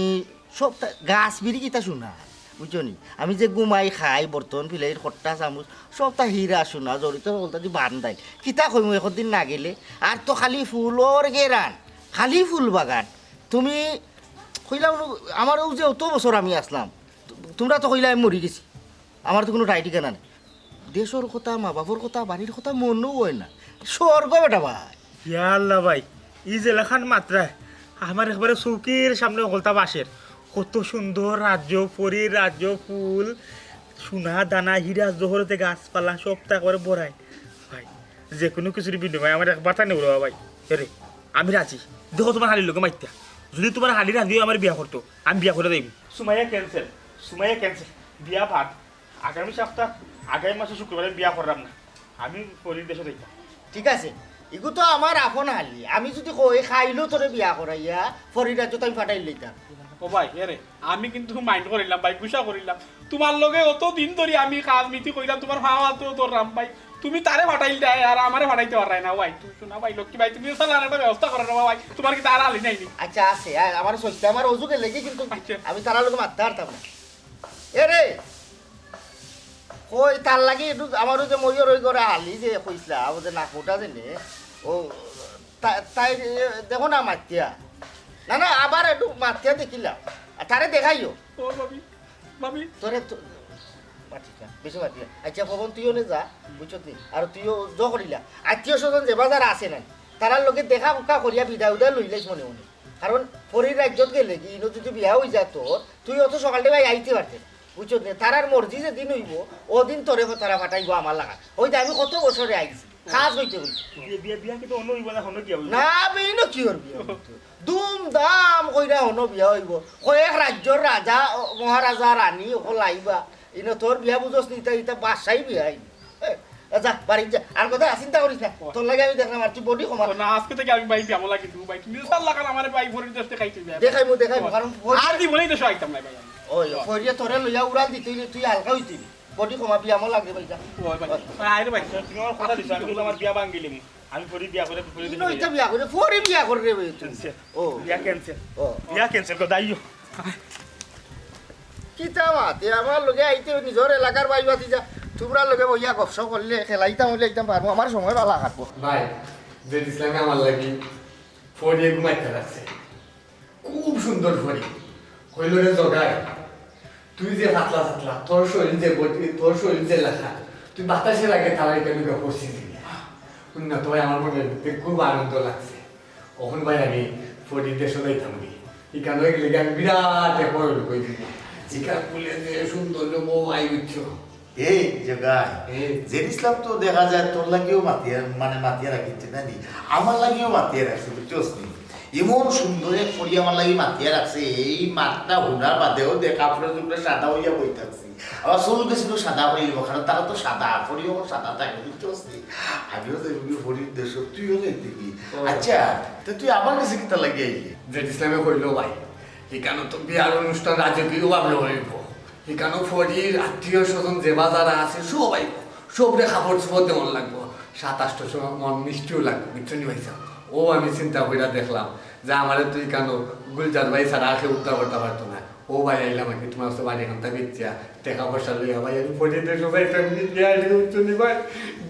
সবতা গাছ বিড়ি কিতা সোনা, বুঝছো নি? আমি যে ঘুমাই খাই, বর্তন ফিলাইর খট্টা চামচ, সবতা হীরা সোনা জড়িত, বলতা দি বান্ধাই। কিতা কইমু একদিন না গেলে? আর তো খালি ফুলর গেরান, খালি ফুল বাগান। তুমি কইলাম নু, আমার অউ যে অত বছর আমি আছলাম, তু-, তুমরা তো কইলা আমি মরি গেছি, আমার তো কুনু ঠাই ঠিকানা নাই। দেশর কথা, মা বাপর কথা, বাড়ির কথা মনো অয় না। স্বর্গ বেটা ভাই। ইয়া আল্লাহ ভাই, ই যেলাখান মাতরায়, আমার একবারে চউখর সামনে হকলতা ভাসের। কত সুন্দর রাজ্য, পরীর রাজ্য, ফুল, সোনা দানা, হীরা জহরতে গাছপালা, সবতা একবারে ভরাই। ভাই, যেকুনু কিছুর বিনিময়ে আমার একবারতা নেও রে ভাই। এরে, আমি রাজি। দেখো তুমার হালির লগে মাতিয়া। যুদি তুমার হালি রাজি অয় আমারে বিয়া করতো, আমি বিয়া করিয়া যাইমু। সুমাইয়া cancel, সুমাইয়া cancel। বিয়া বাদ। আগামী সপ্তাহ, আগামী মাসর শুক্রবারে বিয়া কররাম না। আমি ফরির দেশো যাইতাম। ঠিক আছে, ইগু তো আমার আপন হালি। আমি যুদি কই কাইলউ তোরে বিয়া করাইয়া ফরির রাজ্যত আমি ফাটাইল লইতাম। ও ভাই, এরে, আমি কিন্তু mind করিলাম ভাই, গুসা করিলাম। তুমার লগে অত দিন ধরি আমি কাজ মিতি করিলাম, তুমার পাও আতো ধররাম ভাই। তুমি তারে ফাটাইল দেয় আর আমারে ফাটাইতে পাররায় না ভাই। তুমি শোনা ভাই, লক্ষ্মী ভাই, তুমি সালার একটা ব্যবস্থা করো না ভাই। তুমার কিতা আর হালি নাই নি? আচ্ছা, আছে, আ-, আমার সইতে আমার অজু গেলে কি কিন্তু আচ্ছা। আমি তারার লগে মাততাম পারতাম না। এরে, কই তার লাগি একটু আমার অউ যে ময়ূর অউ করে হালি যে কইছলা, অউ যে নাক ফুটা যে নে, ও তা-, তাই দেখো না মাতিয়া। না, না, আবার একটু মাতিয়া দেখিলাম। আর তারে দেখাইও। ও ভাবি, ভাবি। তোরে তো, মাতিস না, বেশি মাতিয়া। আচ্ছা, পবন, তুইও নে যা, বুঝছত নি? আর তুইও জ করিলা। আত্মীয় স্বজন যে বাজার আছে না, তারার লগে দেখা উকা করিয়া বিদায় উদায় লইলাইস মনে মনে। কারণ ফরির রাজ্যত গেলে কি, ইনো যুদি বিয়া অই যায় তোর, তুই অত সকালটা ভাই আইতে পারতে না। বুঝছত নি? তারার মর্জি যেদিন অইবো, অদিন তোরে তারা ফাটাইবো আমার লাখান। অউ যে আমি কত বছরে আইছি, কাজ অইতে অইতে। বিয়া, বিয়া, বিয়া কিন্তু অনো অইবো না, অনো কিয়া অইবো? না, বে, ইনো কিওর বিয়া অইবো? ধুমধাম কইরা অনো বিয়া অইবো। কয়েক রাজ্যর রাজা, ও, মহারাজা, রানী, অকল আইবা। ইনো তোর বিয়া বুঝছ নি, ইতা, ইতা বাদশাহী বিয়া অইবো। এ, যা, বাড়িত যা। আর কথা চিন্তা করিস না। তোর লাগি আমি দেখলাম, আর তুই body কমা। ও না, আজকে থাকি আমি ভাই ব্যায়ামও লাগি দিব ভাই। তুমি সার লাগান আমারে ভাই, ফরির দেশো দেখাইতে যাই। দেখাইমু, দেখাইমু, ও। কারণ ফরির আর দি বলেই তো আইতাম না ভাই। ওই, ও। ফরিয়ে তোরে লইয়া উড়াল দিতে অইলে তুই হালকা অইতে অইলে। Body কমা, ব্যায়ামও লাগে ভাই, যা। ও ভাই, ভাই, আরে ভাই। তুমি আমার কথা দিছো, আমি কিন্তু আমার বিয়া ভাঙ্গিলিমু। আমি ফরির বিয়া করে, ফরির ইনো ইতা বিয়া করে, ফরির বিয়া করে রে ভাই তুই। Cancel। ও। বিয়া cancel। ও। বিয়া cancel কর, দাইও। কিতা মাতে, আমার লগে আইতে নিজর এলাকার ভাই ভাতিজা, তুমরার লগে বইয়া গপসপ করলে, খেলাইতাম অইলে একদম পারমু, আমার সময় ভালা কাটবো। ভাই, জেড ইসলামে আমার লাগি ফরিয়ে ঘুমাইতে রাখছে, খুব সুন্দর ফরি। কইল রে জগাই, তুই যে পাতলা পাতলা, তোর শরীর যে বডি, তোর শরীর যে লেখা, তুই বাতাসের আগে তারা এটা লুকা পড়ছিস না। উন্নত ভাই, আমার মনে হইতে খুব আনন্দ লাগছে। অখন ভাই আমি ফরির দেশো যাইতাম নি। ইখানো গেলে আমি বিরাট এক বড় লোক অই যাইমু। ইখান বলে যে সুন্দর লোক, ও আই বুঝছো। এই জগাই, এই। জেড ইসলাম তো দেখা যায় তোর লাগিও মাতিয়া, মানে মাতিয়া রাখিছে না নি? আমার লাগিও মাতিয়া রাখছে, বুঝছস নি? এমন সুন্দর এক ফরি আমার লাগি মাতিয়া রাখছে, এই মাতটা হুনার বাদেও দেখা পুরা টুকরা সাদা অইয়া বই থাকছি। আবার চুল গেছিল সাদা অইয়া, কারণ তারা তো সাদা, ফরিও সাদা থাকে, বুঝছস নি? আমিও যাইমু ফরির দেশো, তুইও যাইতে কি? ও। আচ্ছা, তো তুই আমার গেছে কিতা লাগি আইলি? জেড ইসলামে কইল, ভাই, ইখানো তো বিয়ার অনুষ্ঠান রাজকীয় ভাবে অইবো। ইখানো ফরির আত্মীয় স্বজন যে বাজারা আছে সব আইবো, সবরে কাপড় চোপড় দেওয়ান লাগবো, সাত আটশো মন মিষ্টিও লাগবো, বুঝছো নি ভাইসাব? ও আমি চিন্তা কইরা দেখলাম যে আমারে তো ইখানো গুলজার ভাই ছাড়া আর কেউ উদ্ধার করতা পারতো না। ও ভাই, আইলাম আর কি তুমার কাছে বাড়ি খান্তা বেচিয়া, টেকা পয়সা লইয়া ভাই আমি ফরির দেশো যাইতাম নি, বিয়া আইলে বুঝছো নি ভাই?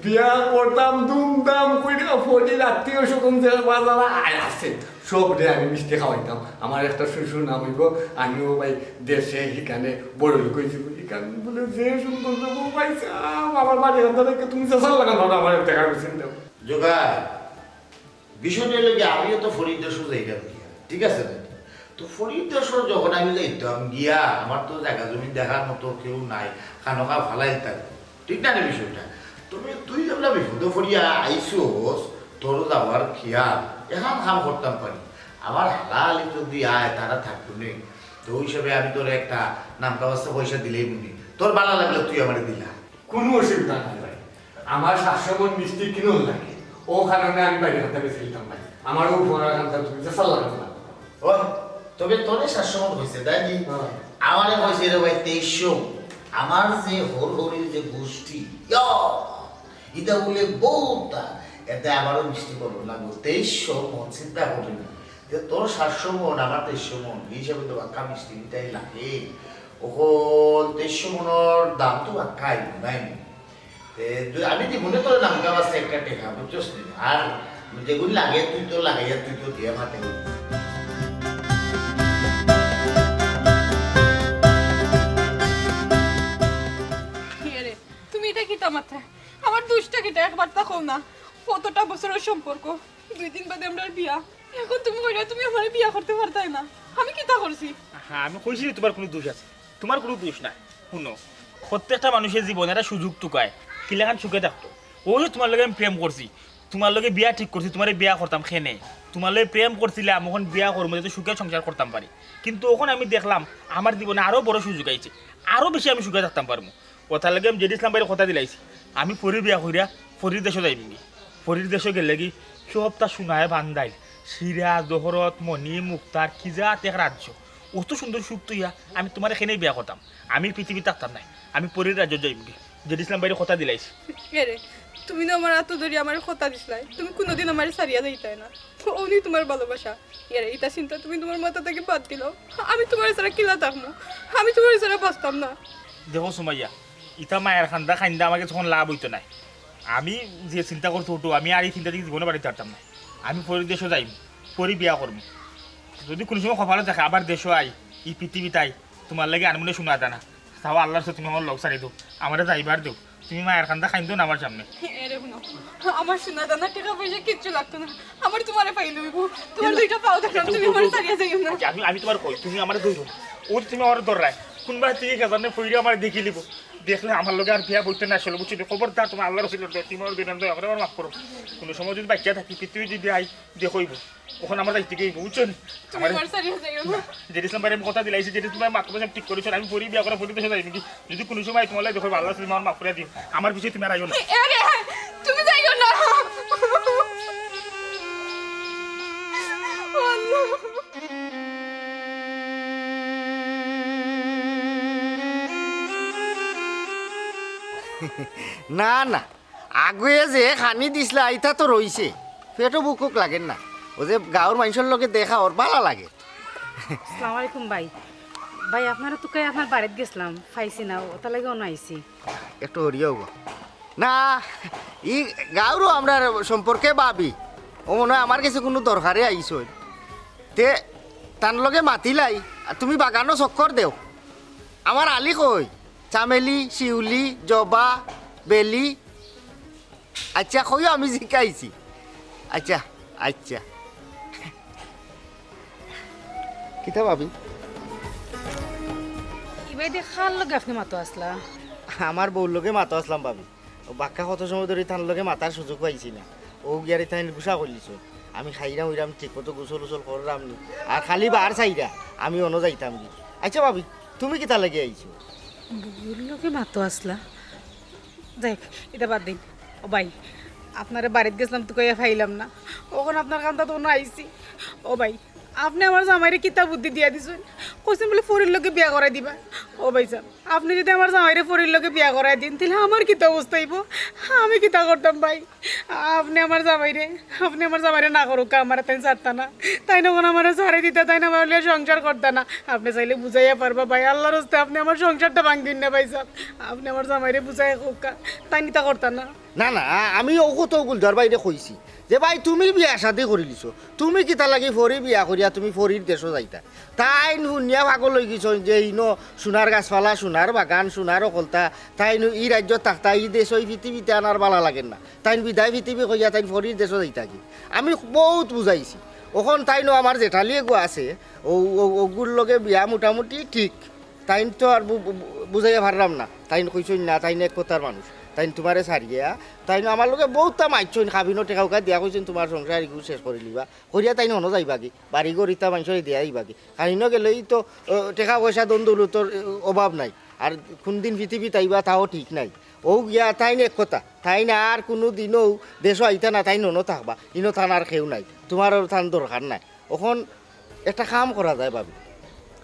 বিয়া করতাম ধুমধাম কইরা, ফরির আত্মীয় স্বজন যে বাজারা আয় আছে, সবরে আমি মিষ্টি খাওয়াইতাম। আমার একটা শ্বশুর নাম অইবো, আমিও ভাই দেশে ইখানে বড় লোক অই যাইমু। ইখান বলে যে সুন্দর লোক, ও ভাইসাব, আমার বাড়ি খান্তা দেখে তুমি চেঁচার লাগান ধরো, আমার দেখা চিন্তা। জগাই, বিষয়টা অইলো কি, আমিও তো ফরির দেশো যাইতাম গিয়া, ঠিক আছে নি? তো ফরির দেশো যখন আমি যাইতাম গিয়া, আমার তো জাগা জমিন দেখার মতো কেউ নাই, খানোখা ফালাইল তাই, ঠিক না রে বিষয়টা? তুমি, তুই যেবলা বিপদো ফরিয়া আইছস, তোর যাওয়ার খিয়াল, এখান কাম করতাম পারি। আমার হালালি যদি আয়, তারা থাকতো নে, তো ওই হিসাবে আমি তোর একটা নামকা বাস্তা পয়সা দিলেই বুনি, তোর ভালা লাগলে তুই আমারে দিলা। কোনো অসুবিধা নাই ভাই, আমার সাতশো মন মিষ্টি কিনন লাগে, ও কারণে আমি বাড়ি খান্তা বেচিলিতাম ভাই, আমারও উপহার খান্তা তুমি যে সাল্লা খান্তা। ও, তবে তোরে সাতশো মন কইছে, তাই নি? হ্যাঁ। আমারে কইছে রে ভাই তেইশশো। আমার যে হরহরির যে গোষ্ঠী, ইয়া, ইটা বলে বউতা, এতে আমারও মিষ্টি করবো লাগবো। তেইশশো মন চিন্তা করি না। যে তোর সাতশো মন, আমার তেইশশো মন, এই হিসাবে তো বাক্কা মিষ্টি মিঠাই লাগে। অখন তেইশশো মনর দাম তো বাক্কা আইবো, নাই নি? তে, তুই, আমি দিমুনে তোর নামকা বাস্তা একটা টেকা, বুঝছস নি? আর যেগুন লাগে তুই তো লাগাইয়া, তুই তো দিয়া ফাতে। এরে, তুমি ইটা কিতা মাতরায়? আমার দুষটা কিতা একবার তা কও না। কতটা বছরর সম্পর্ক, দুই দিন বাদে আমরার বিয়া। অখন তুমি কইরায় তুমি আমারে বিয়া করতে পারতায় না, আমি কিতা করছি? হ্যাঁ, আমি কইছি যে তুমার কুনু দুষ আছে। তুমার কুনু দুষ নাই। হুনো, প্রত্যেকটা মানুষর জীবনে একটা সুযোগ তুকায়, কিলাখান সুখে থাকতো। অউ যে তুমার লগে আমি প্রেম করছি, তুমার লগে বিয়া ঠিক করছি, তুমারে বিয়া করতাম কেনে। তুমার লগে প্রেম করছিলাম, অখন বিয়া করমু, যাতে সুখে সংসার করতাম পারি। কিন্তু অখন আমি দেখলাম, আমার জীবনে আরো বড় সুযোগ আইছে, আরো বেশি আমি সুখে থাকতাম পারমু। অতার লাগি আমি জেডি ইসলাম ভাইরে কথা দিলাইছি, আমি পরীর বিয়া করিয়া পরীর দেশো যাইমুগি। পরীর দেশো গেলেগি সবতা সোনায় বান্দাইল, হীরা, জহরত, মণি, মুক্তার, কি জাত এক রাজ্য। অত সুন্দর সুখ থইয়া আমি তুমারে কেনে বিয়া করতাম। আমি পৃথিবীত থাকতাম নায়, আমি পরীর রাজ্যো যাইমুগি। জেডি ইসলাম ভাইরে কথা দিলাইছি। এরে, তুমি না আমার আতো ধরি আমারে কথা দিছলায়, তুমি কুনুদিন আমারে ছাড়িয়া যাইতায় না। অউ নি তুমার ভালোবাসা। এরে, ইতা চিন্তা তুমি তুমার মাথা থাকি বাদ দিলাও। আমি তুমারে ছাড়া কিলা থাকমু? আমি তুমারে ছাড়া বাঁচতাম না। দেখো সুমাইয়া, ইতা মায়ার কান্দা কাইন্দা আমার গেছে কুনু লাভ অইতো নায়। আমি যে চিন্তা করছি অউটা, আমি আর ই চিন্তা থাকি জীবনে বাড়িত পারতাম না। আমি পরীর দেশো যাইমু, পরী বিয়া করমু। যদি কুনু সময় কপালো থাকে আবার দেশো আই, ই পৃথিবীত আই, তুমার লাগি আনমুনে সোনা দানা। তাও আল্লার ওয়াস্তে তুমি আমার লগ ছাড়ি দেও, আমারে যাইবার দেও। তুমি মায়ার কান্দা কাইন্দো না আমার সামনে। এরে হুনো, আমার সোনা দানা টেকা পয়সা কিচ্ছু লাগতো না, আমার তুমারে পাইলে অইবো। তুমার দুইটা পাও ধরলাম, তুমি আমারে ছাড়িয়া যাইও না। আচ্ছা, আমি, আমি তুমারে কই, তুমি আমারে ধরো না। অউ তুমি আমারে ধররায়, কুনবা থাকি কে জানে পইরা আমারে দেখিলিবো। দেখলে আমার লগে আর বিয়া বইতে না আসলে, বুঝছো? খবরদার, তুমার আল্লার ওসিলায় তুমি আমারে দুইটা দয়া করি আমারে মাফ করো। কুনু সময় যদি বাঁচিয়া থাকি, পৃথিবীত যদি আই, দেখইবো। অখন আমার যাইতে অইবো, বুঝছো নি? তুমি আমারে আমার ছাড়িয়া যাইও না। জেডি ইসলাম ভাইরে আমি কথা দিলাইছি, জেডি ইসলাম ভাই মাত্র সব ঠিক করিছো, আমি পরী বিয়া করিয়া পরীর দেশো যাইমুগি। যদি কুনু সময় তুমার লাগি দেখো, আল্লাহ তুমি আমারে মাফ করিয়া দিও, আমার পিছে তুমি আর আইও না। এরে, তুমি যাইও না। আল্লাহ। না, না, আগে যে খানি দিছলা, ইতা তো রইছে। পেটো ভুক লাগের না। অউ যে গাউর মানষর লগে দেখা অর, বালা লাগে। আসসালামু আলাইকুম ভাই। ভাই, আপনারে তুকাইয়া আপনার বাড়িত গেছলাম, পাইছি না, অতার লাগি অনো আইছি। একটু হরিয়া অউবা। না, ই গাউরও আমরার সম্পর্কে ভাবি। অউ মনো অয় আমার গেছে কুনু দরকারে আইছইন। তে তান লগে মাতিলাই, আর তুমি বাগানো চক্কর দেও। আমার আলি কই? চামেলি, শিউলি, জবা, বেলি। আইচ্ছা, কইও আমি জিকাইছি। আইচ্ছা, আইচ্ছা। কিতা ভাবি? ইবায়দি কার লগে আপনে মাতো আছলা? আমার বউর লগে মাতো আছলাম ভাবি। অউ বাক্কা কত সময় ধরি তান লগে মাতার সুযোগ পাইছি না। অউ গিয়ারে তাইন গুসা করিলিছো। আমি খাইরাম অইরাম ঠিক মতো, গোসল উসল কররাম নি। আর খালি বার চাইরা, আমি অনো যাইতামগি। আইচ্ছা ভাবি, তুমি কিতার লাগি আইছো? বউর লগে মাতো আছলা? যাউক, ইতা বাদ দিন। ও ভাই, আপনারে বাড়িত গেছলাম, তুকাইয়া পাইলাম না। অখন আপনার কান্দাত অনো আইছি। ও ভাই, আপনে আমার জামাইরে কিতা বুদ্ধি দিয়া দিছইন? কইছইন বুলে পরীর লগে বিয়া করাই দিবা। ও ভাইসাব, আপনে যুদি আমার জামাইরে পরীর লগে বিয়া করাই দেইন, তাইলে আমার কিতা অবস্থা অইবো? আমি কিতা করতাম ভাই? আপনে আমার জামাইরে, আপনে আমার জামাইরে না করউক্কা, আমারে তাইন ছাড়তা না। তাইন অখন আমারে ছাড়ি দিতা, তাইন আমার লইয়া সংসার করতা না। আপনে চাইলে বুঝাইয়া পারবা ভাই, আল্লার ওয়াস্তে আপনে আমার সংসারটা ভাঙ্গিন না ভাইসাব। আপনে আমার জামাইরে বুঝাইয়া কউক্কা, তাইন ইতা করতা না। না, না, আ-, আমি অউ কথা গুলজার ভাইরে কইছি যে, "ভাই, তুমি বিয়া শাদি করিলিছো, তুমি কিতার লাগি পরী বিয়া করিয়া তুমি পরীর দেশো যাইতায়?" তাইন হুনিয়া পাগল অইগেছইন যে ইনো সোনার গাছপালা, সোনার বাগান, সোনার অকলতা, তাইন ই রাইজ্যত থাকতা, ই দেশ, ই পৃথিবীত তান আর বালা লাগের না। তাইন বিদায় পৃথিবী কইয়া তাইন পরীর দেশো যাইতাগি। আমি বউত বুঝাইছি। অখন তাইনও আমার জেঠালি এগু আছে, অউ, অউ, অগুর লগে বিয়া মোটামুটি ঠিক। তাইন তো আর বু-, বু-, বুঝাইয়া পাররাম না। তাইন কইছইন না, তাইন এক কথার মানুষ। তাইন তুমারে ছাড়িয়া, তাইন আমার লগে বউততা মাতছইন, কাবিনর টেকা-উকা দিয়া কইছইন, "তুমার সংসার ইগু শেষ করিলিবা।" করিয়া তাইন অনো যাইবাগি, বাড়ি-ঘর ইতা মানষরে দিয়া আইবাগি। কারণ ইনো গেলেই তো, অ, টেকা-পয়সা, ধন-দৌলতর, অ, অভাব নাই। আর কুনদিন পৃথিবীত আইবা, তাও ঠিক নাই। অউ গিয়া তাইন এক কথা, তাইন আর কুনুদিনও দেশো আইতা না, তাইন অনো থাকবা। ইনো তান আর কেউ নাই, তুমারও তান দরকার নাই। অখন একটা কাম করা যায় ভাবি।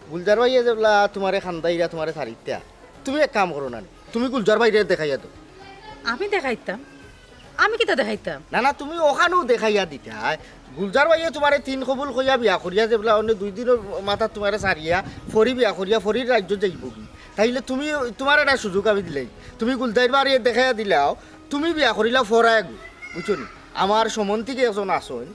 গুলজার ভাইয়ে যেবলা তুমারে কান্দাইরা তুমারে ছাড়িতা, তুমি এক কাম করো না নি, তুমি গুলজার ভাইরে দেখাইয়া দেও। আমি দেখাইতাম? আমি কিতা দেখাইতাম? না, না, তুমি অখানউ দেখাইয়া দিতায়। গুলজার ভাইয়ে তুমারে তিন কবুল কইয়া বিয়া করিয়া যেবলা অনে দুই দিনর মাথাত তুমারে ছাড়িয়া, পরী বিয়া করিয়া, পরীর রাইজ্যো যাইবোগি। তাইলে তুমি, তুমারে একটা সুযোগ আমি দিলাই। তুমি গুলজার ভাইরে দেখাইয়া দিলাও, তুমি বিয়া করিলাও পরা এগু, বুঝছো নি? আমার সম্বন্ধিক একজন আছইন,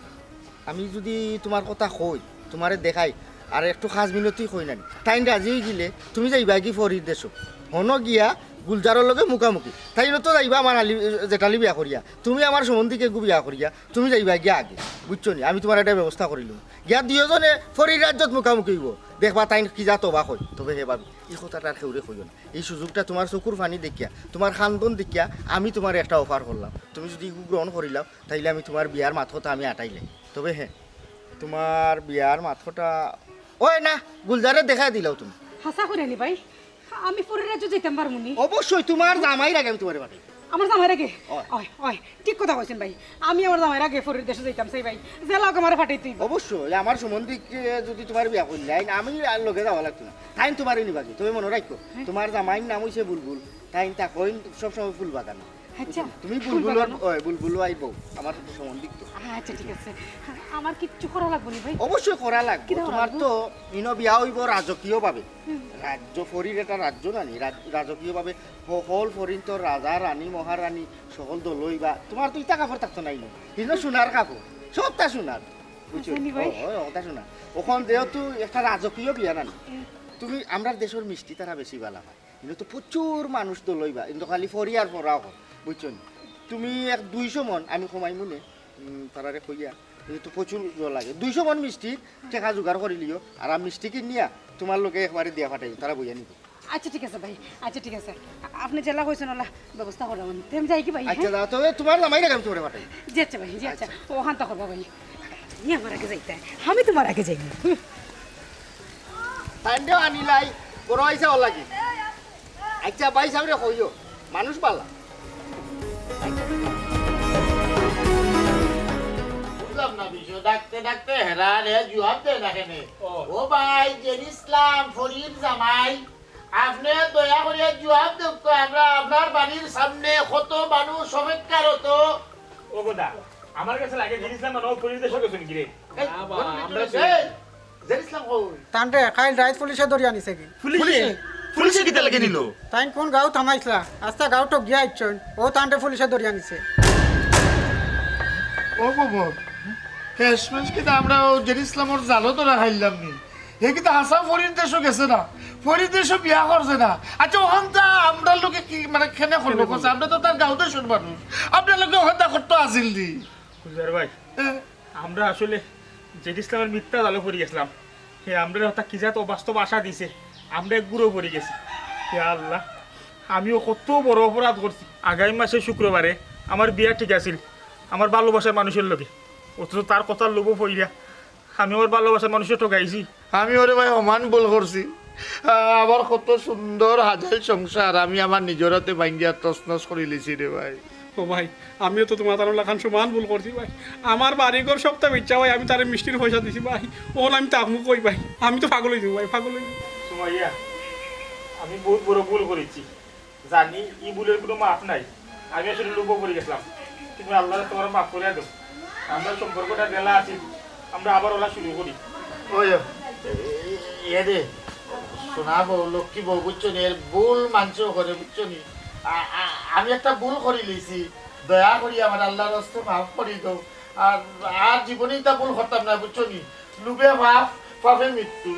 আমি যুদি তুমার কথা কই, তুমারে দেখাই, আর একটু খাছ মিনতি কই না নি, তাইন রাজি অইগেলে তুমি যাইবাগি পরীর দেশো। হনো গিয়া গুলজারর লগে মুখামুখি। তাইন তো যাইবা আমার আলী, জেঠালি বিয়া করিয়া, তুমি আমার সম্বন্ধিকে গু বিয়া করিয়া, তুমি যাইবা গিয়া আগে, বুঝছো নি? আমি তুমার একটা ব্যবস্থা করিলুম, গিয়া দুইওজনে ফরির রাজ্যত মুখামুখি অইবো। দেখবা তাইন কি জাত অবাক অয়। তবে হে ভাবি, ই কথাটা আর কেউরে কইও না। ই সুযোগটা তুমার চকুর পানি দেখিয়া, তুমার খান্দন দেখিয়া আমি তুমারে একটা offer করলাম। তুমি যুদি ইগু গ্রহণ করিলাও, তাইলে আমি তুমার বিয়ার মাত-কথা আমি আটাইলাই। তবে হে, তুমার বিয়ার মাত-কথা, ওই না, গুলজারে দেখাই দিলাও তুমি। হাছা কইরা নি ভাই, আমি ফরির রাজ্য যাইতাম পারমু নি? অবশ্যই, তুমার জামাইর আগে আমি তুমারে পাঠাই। আমার জামাইর আগে? অয়। অয়, অয়, ঠিক কথা কইছইন ভাই। আমি আমার জামাইর আগে ফরির দেশো যাইতাম চাই ভাই। যেলা অউক আমারে পাঠাইতে অইবো। অবশ্যই, আমার সম্বন্ধিকে যুদি তুমার বিয়া করিলাই, আমি আর লগে যাওয়া লাগতো না। তাইন তুমারে নিবা গি। তবে মনো রাখো, হ্যাঁ। তুমার জামাইর নাম অইছে বুলবুল। তাইন থাকইন সবসময় ফুল বাগানো। আচ্ছা, তুমি ফুল বুলবুলর, বাগানো। ওই, বুলবুল আইবো, আমার সম্বন্ধিক তো। আচ্ছা, ঠিক আছে। আমার কিচ্ছু করা লাগবো নি ভাই? অবশ্যই করা লাগবো। কিতা করা তুমার লাগবো? তো ইনো বিয়া অইবো রাজকীয়ভাবে। হুম। রাজ্য, ফরির একটা রাজ্য না নি, রাজ-, রাজকীয়ভাবে হকল ফরিন্তর রাজা, রানী, মহারানী, সকল দল অইবা। তুমার তো ইতা কাপড় থাকতো নায় নি। ইনো সোনার কাপড়, সবটা সোনার। বুঝছো? আচ্ছা, নি ভাই। ও, ও, ওটা সোনার। অখন যেহেতু একটা রাজকীয় বিয়া না নি, হুম। তুমি, আমরার দেশর মিষ্টি তারা বেশি বালা পায়। ইনো তো প্রচুর মানুষ দল অইবা, ইনো তো খালি ফরি আর ফরা অকল, বুঝছো নি? তুমি এক দুইশো মন আমি কমাইমু নে, উম, তারারে কইয়া, ইনো তো প্রচুর দল লাগে। দুইশো মন মিষ্টির টেকা জোগাড় করিলিও, আর আমি মিষ্টি কিনিয়া তুমার লগে একবারে দিয়া পাঠাইমু, তারা বইয়া নিবো। আচ্ছা, ঠিক আছে ভাই, আচ্ছা, ঠিক আছে। আপনে যেলা কইছইন অলা ব্যবস্থা করমু নে। তে আমি যাই গি ভাই, আচ্ছা, হ্যাঁ? যাও, তবে তুমার জামাইর আগে আমি তুমারে পাঠাই। জি আচ্ছা ভাই, জি আচ্ছা। আচ্ছা। অখানতা করবা ভাই। ই আমার আগে যাইতা, আমি তুমার আগে যাইমু। হুম। তাইনরেও আনিলাই, বড় অইছে অর লাগি। আচ্ছা, ভাই সাবরে কইও, মানুষ বালা। বুঝলাম না বিষয়, ডাকতে ডাকতে হেরা রে জুয়াব দেয় না কেনে? ও। ও ভাই, জের ইসলাম, ফরির জামাই, আপনে দয়া করিয়া জুয়াব দেউক্কা, আমরা আপনার বাড়ির সামনে কত মানুষ অপেক্ষারত। ও গোদা, আমার গেছে লাগে জের ইসলাম মানে ও ফরির দেশো গেছইন গি রে? এই, না বা, বলুন, আমরা এই, জের ইসলাম কই? তানরে কাইল রাইত পুলিশে ধরিয়া নিছে গি। পুলিশে? পুলিশে? পুলিশে কিতা লাগি নিলো? তাইন কুন গাঁও থামাইছলা? আস্তা গাঁও ঠগিয়া আইছইন। অউ তানরে পুলিশে ধরিয়া নিছে। ও বাবা, শেষমেশ কিতা আমরা অউ জের ইসলামর জালো ধরা খাইলাম নি? হে কিতা হাছা ফরির দেশো গেছে না? ফরির দেশো বিয়া করছে না? আচ্ছা, অখানতা আমরার লগে কি, মানে, কেনে করলো? কেনে করলো? আমরা তো তার গাঁও দেশর মানুষ। আমরার লগে অখানতা করতো আছিল নি? গুলজার ভাই, হ্যাঁ। আমরা আসলে জের ইসলামর মিথ্যা জালো পড়ি গেছলাম। হে আমরারে হতা কি জাত অবাস্তব আশা দিছে, আমরা এক গুড়ো পড়ি গেছি। হে আল্লাহ, আমিও কত বড় অপরাধ করছি। আগামী মাসে শুক্রবারে আমার বিয়া ঠিক আছিল আমার ভালোবাসার মানুষর লগে, অথচ তার কথার লোভো পড়িয়া আমি আমার ভালোবাসার মানুষরে ঠগাইছি। আমি ওরে ভাই অমান ভুল করছি। আ-, আমার কত সুন্দর হাজাইল সংসার, আমি আমার নিজর আতে ভাঙ্গিয়া তছনছ করিলিছি রে ভাই। ও ভাই, আমিও তো তুমার তার লাখান সমান ভুল করছি ভাই। আমার বাড়ি ঘর সবতা বেচিয়া ভাই, আমি তারে মিষ্টির পয়সা দিছি ভাই। অখন আমি থাকমু কই ভাই? আমি তো পাগল অই যাইমু ভাই, পাগল অই যাইমু। সুমাইয়া, আমি বহুত বড় ভুল করিছি। জানি ই ভুলর কুনু মাফ নাই। আমি আসলে লোভো পড়ি গেছলাম। তুমি আল্লারে তুমার মাফ করিয়া দেও। আমরার সম্পর্কটা যেলা আছিল, আমরা আবার অলা শুরু করি। ওই, এ, এ, এ রে, সোনা বউ, লক্ষ্মী বউ, বুঝছো নি? এর ভুল মানষেও করে, বুঝছো নি? আ-, আ-, আমি একটা ভুল করিলিছি, দয়া করি আমার আল্লার ওয়াস্তে মাফ করি দেও। আর, আর জীবনে ইতা ভুল করতাম না, বুঝছো নি? লোভে পাপ, পাপে মৃত্যু।